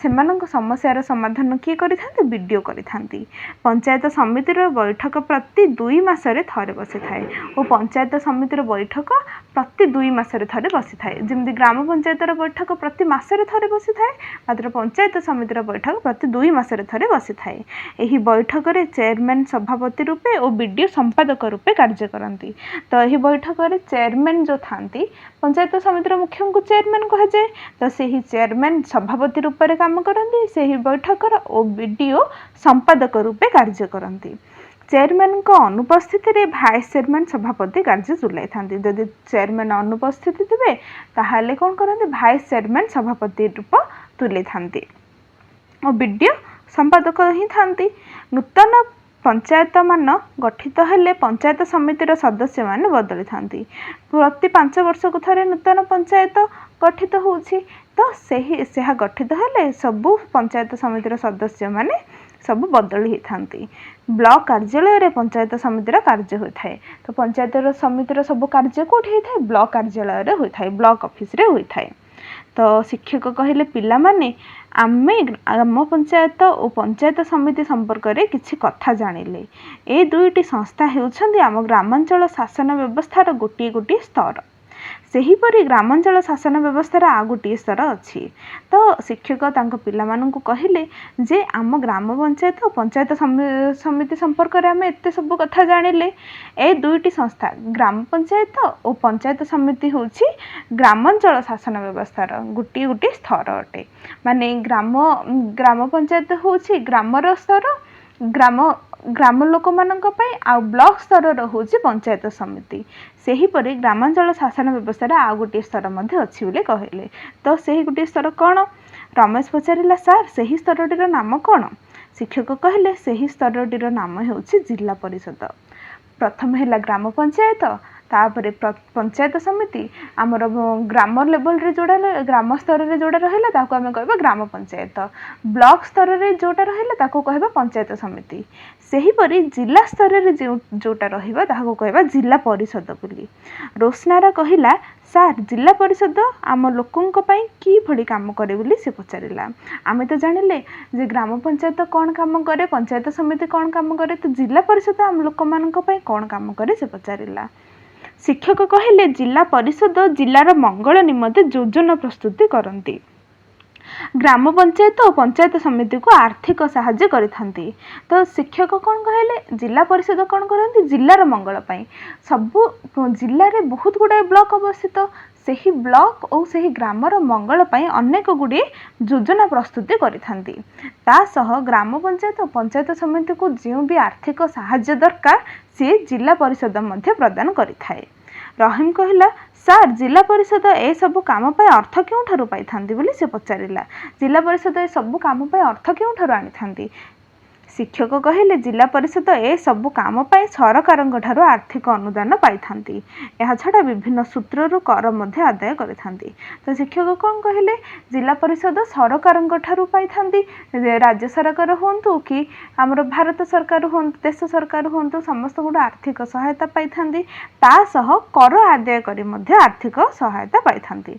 ସେମାନଙ୍କ ସମସ୍ୟାର ସମାଧାନ କିଏ କରିଥାନ୍ତି? ବି ଡି ଓ କରିଥାନ୍ତି। ପଞ୍ଚାୟତ ସମିତିର ବୈଠକ ପ୍ରତି 2 ମାସରେ ଥରେ ବସିଥାଏ ଓ ପଞ୍ଚାୟତ ସମିତିର ବୈଠକ ପ୍ରତି 2 ମାସରେ ଥରେ ବସିଥାଏ। ଯେମିତି ଗ୍ରାମ ପଞ୍ଚାୟତର ବୈଠକ ପ୍ରତି ମାସରେ ଥରେ ବସିଥାଏ, ମାତ୍ର ପଞ୍ଚାୟତ ସମିତିର ବୈଠକ ପ୍ରତି 2 ମାସରେ ଥରେ ବସିଥାଏ। ଏହି ବୈଠକରେ ଚେୟାରମ୍ୟାନ୍ ସଭାପତି ରୂପେ ଓ ବି ଡି ଓ ସମ୍ପାଦକ ରୂପେ କାର୍ଯ୍ୟ କରନ୍ତି। ତ ଏହି ବୈଠକରେ ଚେୟାରମ୍ୟାନ୍ ଯେଉଁ ଥାନ୍ତି, ପଞ୍ଚାୟତ ସମିତିର ମୁଖ୍ୟଙ୍କୁ ଚେୟାରମ୍ୟାନ୍ କୁହାଯାଏ, ତ ସେହି ଚେୟାରମ୍ୟାନ୍ ସଭାପତି ରୂପରେ କାମ କରନ୍ତି ସେହି ବୈଠକର ଓ ବି ଡି ଓ ସମ୍ପାଦକ ରୂପେ କାର୍ଯ୍ୟ କରନ୍ତି। ଚେୟାରମ୍ୟାନଙ୍କ ଅନୁପସ୍ଥିତିରେ ଭାଇସ୍ ଚେୟାରମ୍ୟାନ୍ ସଭାପତି କାର୍ଯ୍ୟ ତୁଲାଇଥାନ୍ତି। ଯଦି ଚେୟାରମ୍ୟାନ୍ ଅନୁପସ୍ଥିତି ଥିବେ, ତାହେଲେ କ'ଣ କରନ୍ତି? ଭାଇସ୍ ଚେୟାରମ୍ୟାନ୍ ସଭାପତି ରୂପ ତୁଲେଇଥାନ୍ତି ଓ ବି ଡି ଓ ସମ୍ପାଦକ ହିଁ ଥାନ୍ତି। ନୂତନ ପଞ୍ଚାୟତମାନ ଗଠିତ ହେଲେ ପଞ୍ଚାୟତ ସମିତିର ସଦସ୍ୟମାନେ ବଦଳିଥାନ୍ତି। ପ୍ରତି 5 ବର୍ଷକୁ ଥରେ ନୂତନ ପଞ୍ଚାୟତ ଗଠିତ ହେଉଛି। ତ ସେହା ଗଠିତ ହେଲେ ସବୁ ପଞ୍ଚାୟତ ସମିତିର ସଦସ୍ୟମାନେ ସବୁ ବଦଳି ହେଇଥାନ୍ତି। ବ୍ଲକ କାର୍ଯ୍ୟାଳୟରେ ପଞ୍ଚାୟତ ସମିତିର କାର୍ଯ୍ୟ ହୋଇଥାଏ। ତ ପଞ୍ଚାୟତର ସମିତିର ସବୁ କାର୍ଯ୍ୟ କେଉଁଠି ହେଇଥାଏ? ବ୍ଲକ କାର୍ଯ୍ୟାଳୟରେ ହୋଇଥାଏ, ବ୍ଲକ ଅଫିସରେ ହୋଇଥାଏ। ତ ଶିକ୍ଷକ କହିଲେ, "ପିଲାମାନେ, ଆମେ ଗ୍ରାମ ପଞ୍ଚାୟତ ଓ ପଞ୍ଚାୟତ ସମିତି ସମ୍ପର୍କରେ କିଛି କଥା ଜାଣିଲେ। ଏ ଦୁଇଟି ସଂସ୍ଥା ହେଉଛନ୍ତି ଆମ ଗ୍ରାମାଞ୍ଚଳ ଶାସନ ବ୍ୟବସ୍ଥାର ଗୋଟିଏ ଗୋଟିଏ ସ୍ତର। ସେହିପରି ଗ୍ରାମାଞ୍ଚଳ ଶାସନ ବ୍ୟବସ୍ଥାର ଆଉ ଗୋଟିଏ ସ୍ତର ଅଛି।" ତ ଶିକ୍ଷକ ତାଙ୍କ ପିଲାମାନଙ୍କୁ କହିଲେ ଯେ ଆମ ଗ୍ରାମ ପଞ୍ଚାୟତ ଓ ପଞ୍ଚାୟତ ସମିତି ସମ୍ପର୍କରେ ଆମେ ଏତେ ସବୁ କଥା ଜାଣିଲେ। ଏ ଦୁଇଟି ସଂସ୍ଥା, ଗ୍ରାମ ପଞ୍ଚାୟତ ଓ ପଞ୍ଚାୟତ ସମିତି, ହେଉଛି ଗ୍ରାମାଞ୍ଚଳ ଶାସନ ବ୍ୟବସ୍ଥାର ଗୋଟିଏ ଗୋଟିଏ ସ୍ତର ଅଟେ। ମାନେ ଗ୍ରାମ ପଞ୍ଚାୟତ ହେଉଛି ଗ୍ରାମର ସ୍ତର, ଗ୍ରାମ ଲୋକମାନଙ୍କ ପାଇଁ, ଆଉ ବ୍ଲକ ସ୍ତରର ହେଉଛି ପଞ୍ଚାୟତ ସମିତି। ସେହିପରି ଗ୍ରାମାଞ୍ଚଳ ଶାସନ ବ୍ୟବସ୍ଥାରେ ଆଉ ଗୋଟିଏ ସ୍ତର ମଧ୍ୟ ଅଛି ବୋଲି କହିଲେ। ତ ସେହି ଗୋଟିଏ ସ୍ତର କ'ଣ? ରମେଶ ପଚାରିଲା, "ସାର୍, ସେହି ସ୍ତରଟିର ନାମ କ'ଣ?" ଶିକ୍ଷକ କହିଲେ, ସେହି ସ୍ତରଟିର ନାମ ହେଉଛି ଜିଲ୍ଲା ପରିଷଦ। ପ୍ରଥମେ ହେଲା ଗ୍ରାମ ପଞ୍ଚାୟତ, ତାପରେ ପଞ୍ଚାୟତ ସମିତି ଆମର ଗ୍ରାମ ଲେବଲରେ ଯେଉଁଟା, ଗ୍ରାମ ସ୍ତରରେ ଯେଉଁଟା ରହିଲା, ତାକୁ ଆମେ କହିବା ଗ୍ରାମ ପଞ୍ଚାୟତ। ବ୍ଲକ ସ୍ତରରେ ଯେଉଁଟା ରହିଲା, ତାକୁ କହିବା ପଞ୍ଚାୟତ ସମିତି। ସେହିପରି ଜିଲ୍ଲା ସ୍ତରରେ ଯେଉଁ ଯେଉଁଟା ରହିବ, ତାହାକୁ କହିବା ଜିଲ୍ଲା ପରିଷଦ ବୋଲି। ରୋଶନାରା କହିଲା, ସାର୍, ଜିଲ୍ଲା ପରିଷଦ ଆମ ଲୋକଙ୍କ ପାଇଁ କିଭଳି କାମ କରେ ବୋଲି ସେ ପଚାରିଲା। ଆମେ ତ ଜାଣିଲେ ଯେ ଗ୍ରାମ ପଞ୍ଚାୟତ କ'ଣ କାମ କରେ, ପଞ୍ଚାୟତ ସମିତି କ'ଣ କାମ କରେ, ତ ଜିଲ୍ଲା ପରିଷଦ ଆମ ଲୋକମାନଙ୍କ ପାଇଁ କ'ଣ କାମ କରେ, ସେ ପଚାରିଲା। ଶିକ୍ଷକ କହିଲେ, ଜିଲ୍ଲା ପରିଷଦ ଜିଲ୍ଲାର ମଙ୍ଗଳ ନିମନ୍ତେ ଯୋଜନା ପ୍ରସ୍ତୁତି କରନ୍ତି। ଗ୍ରାମ ପଞ୍ଚାୟତ ଓ ପଞ୍ଚାୟତ ସମିତିକୁ ଆର୍ଥିକ ସାହାଯ୍ୟ କରିଥାନ୍ତି। ତ ଶିକ୍ଷକ କ'ଣ କହିଲେ? ଜିଲ୍ଲା ପରିଷଦ କ'ଣ କରନ୍ତି? ଜିଲ୍ଲାର ମଙ୍ଗଳ ପାଇଁ, ସବୁ ଜିଲ୍ଲାରେ ବହୁତ ଗୁଡ଼ାଏ ବ୍ଲକ ଅବସ୍ଥିତ, ସେହି ବ୍ଲକ ଓ ସେହି ଗ୍ରାମର ମଙ୍ଗଳ ପାଇଁ ଅନେକ ଗୁଡ଼ିଏ ଯୋଜନା ପ୍ରସ୍ତୁତି କରିଥାନ୍ତି। ତା ସହ ଗ୍ରାମ ପଞ୍ଚାୟତ ଓ ପଞ୍ଚାୟତ ସମିତିକୁ ଯେଉଁ ବି ଆର୍ଥିକ ସାହାଯ୍ୟ ଦରକାର, ସିଏ ଜିଲ୍ଲା ପରିଷଦ ମଧ୍ୟ ପ୍ରଦାନ କରିଥାଏ। ରହିମ କହିଲା, ସାର୍, ଜିଲ୍ଲା ପରିଷଦ ଏସବୁ କାମ ପାଇଁ ଅର୍ଥ କେଉଁଠାରୁ ପାଇଥାନ୍ତି ବୋଲି ସେ ପଚାରିଲା। ଜିଲ୍ଲା ପରିଷଦ ଏସବୁ କାମ ପାଇଁ ଅର୍ଥ କେଉଁଠାରୁ ଆଣିଥାନ୍ତି? ଶିକ୍ଷକ କହିଲେ, ଜିଲ୍ଲା ପରିଷଦ ଏସବୁ କାମ ପାଇଁ ସରକାରଙ୍କ ଠାରୁ ଆର୍ଥିକ ଅନୁଦାନ ପାଇଥାନ୍ତି। ଏହାଛଡ଼ା ବିଭିନ୍ନ ସୂତ୍ରରୁ କର ମଧ୍ୟ ଆଦାୟ କରିଥାନ୍ତି। ତ ଶିକ୍ଷକ କ'ଣ କହିଲେ? ଜିଲ୍ଲା ପରିଷଦ ସରକାରଙ୍କ ଠାରୁ ପାଇଥାନ୍ତି। ରାଜ୍ୟ ସରକାର ହୁଅନ୍ତୁ କି ଆମର ଭାରତ ସରକାର ହୁଅନ୍ତୁ, ଦେଶ ସରକାର ହୁଅନ୍ତୁ, ସମସ୍ତଙ୍କଠୁ ଆର୍ଥିକ ସହାୟତା ପାଇଥାନ୍ତି। ତା ସହ କର ଆଦାୟ କରି ମଧ୍ୟ ଆର୍ଥିକ ସହାୟତା ପାଇଥାନ୍ତି।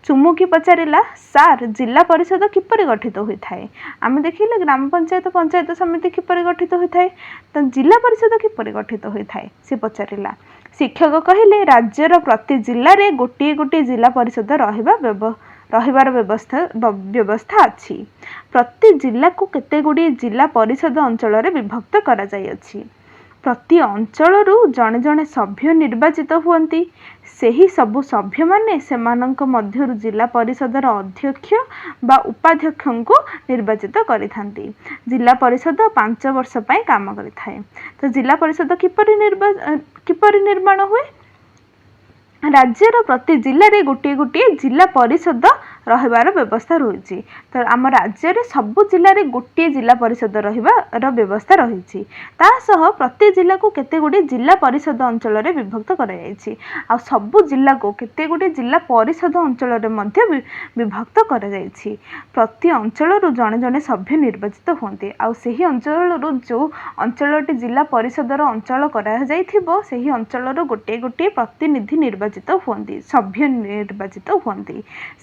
ଚୁମୁକି ପଚାରିଲା, ସାର୍, ଜିଲ୍ଲା ପରିଷଦ କିପରି ଗଠିତ ହୋଇଥାଏ? ଆମେ ଦେଖିଲେ ଗ୍ରାମ ପଞ୍ଚାୟତ, ପଞ୍ଚାୟତ ସମିତି କିପରି ଗଠିତ ହୋଇଥାଏ, ତ ଜିଲ୍ଲା ପରିଷଦ କିପରି ଗଠିତ ହୋଇଥାଏ, ସେ ପଚାରିଲା। ଶିକ୍ଷକ କହିଲେ, ରାଜ୍ୟର ପ୍ରତି ଜିଲ୍ଲାରେ ଗୋଟିଏ ଗୋଟିଏ ଜିଲ୍ଲା ପରିଷଦ ରହିବାର ବ୍ୟବସ୍ଥା ଅଛି। ପ୍ରତି ଜିଲ୍ଲାକୁ କେତେ ଗୁଡ଼ିଏ ଜିଲ୍ଲା ପରିଷଦ ଅଞ୍ଚଳରେ ବିଭକ୍ତ କରାଯାଇଅଛି। ପ୍ରତି ଅଞ୍ଚଳରୁ ଜଣେ ଜଣେ ସଭ୍ୟ ନିର୍ବାଚିତ ହୁଅନ୍ତି। ସେହି ସବୁ ସଭ୍ୟମାନେ ସେମାନଙ୍କ ମଧ୍ୟରୁ ଜିଲ୍ଲା ପରିଷଦର ଅଧ୍ୟକ୍ଷ ବା ଉପାଧ୍ୟକ୍ଷଙ୍କୁ ନିର୍ବାଚିତ କରିଥାନ୍ତି। ଜିଲ୍ଲା ପରିଷଦ 5 ବର୍ଷ ପାଇଁ କାମ କରିଥାଏ। ତ ଜିଲ୍ଲା ପରିଷଦ କିପରି ନିର୍ମାଣ ହୁଏ? ରାଜ୍ୟର ପ୍ରତି ଜିଲ୍ଲାରେ ଗୋଟିଏ ଗୋଟିଏ ଜିଲ୍ଲା ପରିଷଦ ରହିବାର ବ୍ୟବସ୍ଥା ରହିଛି। ତ ଆମ ରାଜ୍ୟରେ ସବୁ ଜିଲ୍ଲାରେ ଗୋଟିଏ ଜିଲ୍ଲା ପରିଷଦ ରହିବାର ବ୍ୟବସ୍ଥା ରହିଛି। ତା ସହ ପ୍ରତି ଜିଲ୍ଲାକୁ କେତେ ଗୁଡ଼ିଏ ଜିଲ୍ଲା ପରିଷଦ ଅଞ୍ଚଳରେ ବିଭକ୍ତ କରାଯାଇଛି। ଆଉ ସବୁ ଜିଲ୍ଲାକୁ କେତେ ଗୁଡ଼ିଏ ଜିଲ୍ଲା ପରିଷଦ ଅଞ୍ଚଳରେ ମଧ୍ୟ ବିଭକ୍ତ କରାଯାଇଛି। ପ୍ରତି ଅଞ୍ଚଳରୁ ଜଣେ ଜଣେ ସଭ୍ୟ ନିର୍ବାଚିତ ହୁଅନ୍ତି। ଆଉ ସେହି ଅଞ୍ଚଳରୁ, ଯେଉଁ ଅଞ୍ଚଳଟି ଜିଲ୍ଲା ପରିଷଦର ଅଞ୍ଚଳ କରାଯାଇଥିବ, ସେହି ଅଞ୍ଚଳରୁ ଗୋଟିଏ ଗୋଟିଏ ପ୍ରତିନିଧି ନିର୍ବାଚିତ ହୁଅନ୍ତି, ସଭ୍ୟ ନିର୍ବାଚିତ ହୁଅନ୍ତି।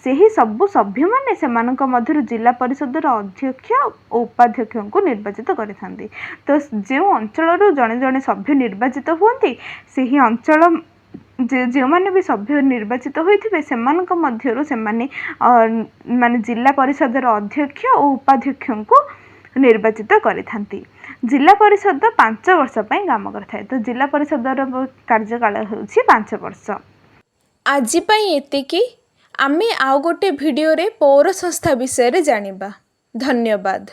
ସେହି ସବୁ ସଭ୍ୟମାନେ ସେମାନଙ୍କ ମଧ୍ୟରୁ ଜିଲ୍ଲା ପରିଷଦର ଅଧ୍ୟକ୍ଷ ଓ ଉପାଧ୍ୟକ୍ଷଙ୍କୁ ନିର୍ବାଚିତ କରିଥାନ୍ତି। ତ ଯେଉଁ ଅଞ୍ଚଳରୁ ଜଣେ ଜଣେ ସଭ୍ୟ ନିର୍ବାଚିତ ହୁଅନ୍ତି, ସେହି ଅଞ୍ଚଳ ଯେଉଁମାନେ ବି ସଭ୍ୟ ନିର୍ବାଚିତ ହୋଇଥିବେ, ସେମାନଙ୍କ ମଧ୍ୟରୁ ସେମାନେ ମାନେ ଜିଲ୍ଲା ପରିଷଦର ଅଧ୍ୟକ୍ଷ ଓ ଉପାଧ୍ୟକ୍ଷଙ୍କୁ ନିର୍ବାଚିତ କରିଥାନ୍ତି। ଜିଲ୍ଲା ପରିଷଦ 5 ବର୍ଷ ପାଇଁ କାମ କରିଥାଏ। ତ ଜିଲ୍ଲା ପରିଷଦର କାର୍ଯ୍ୟକାଳ ହେଉଛି 5 ବର୍ଷ। ଆଜି ପାଇଁ ଏତିକି। ଆମେ ଆଉ ଗୋଟେ ଭିଡ଼ିଓରେ ପୌର ସଂସ୍ଥା ବିଷୟରେ ଜାଣିବା। ଧନ୍ୟବାଦ।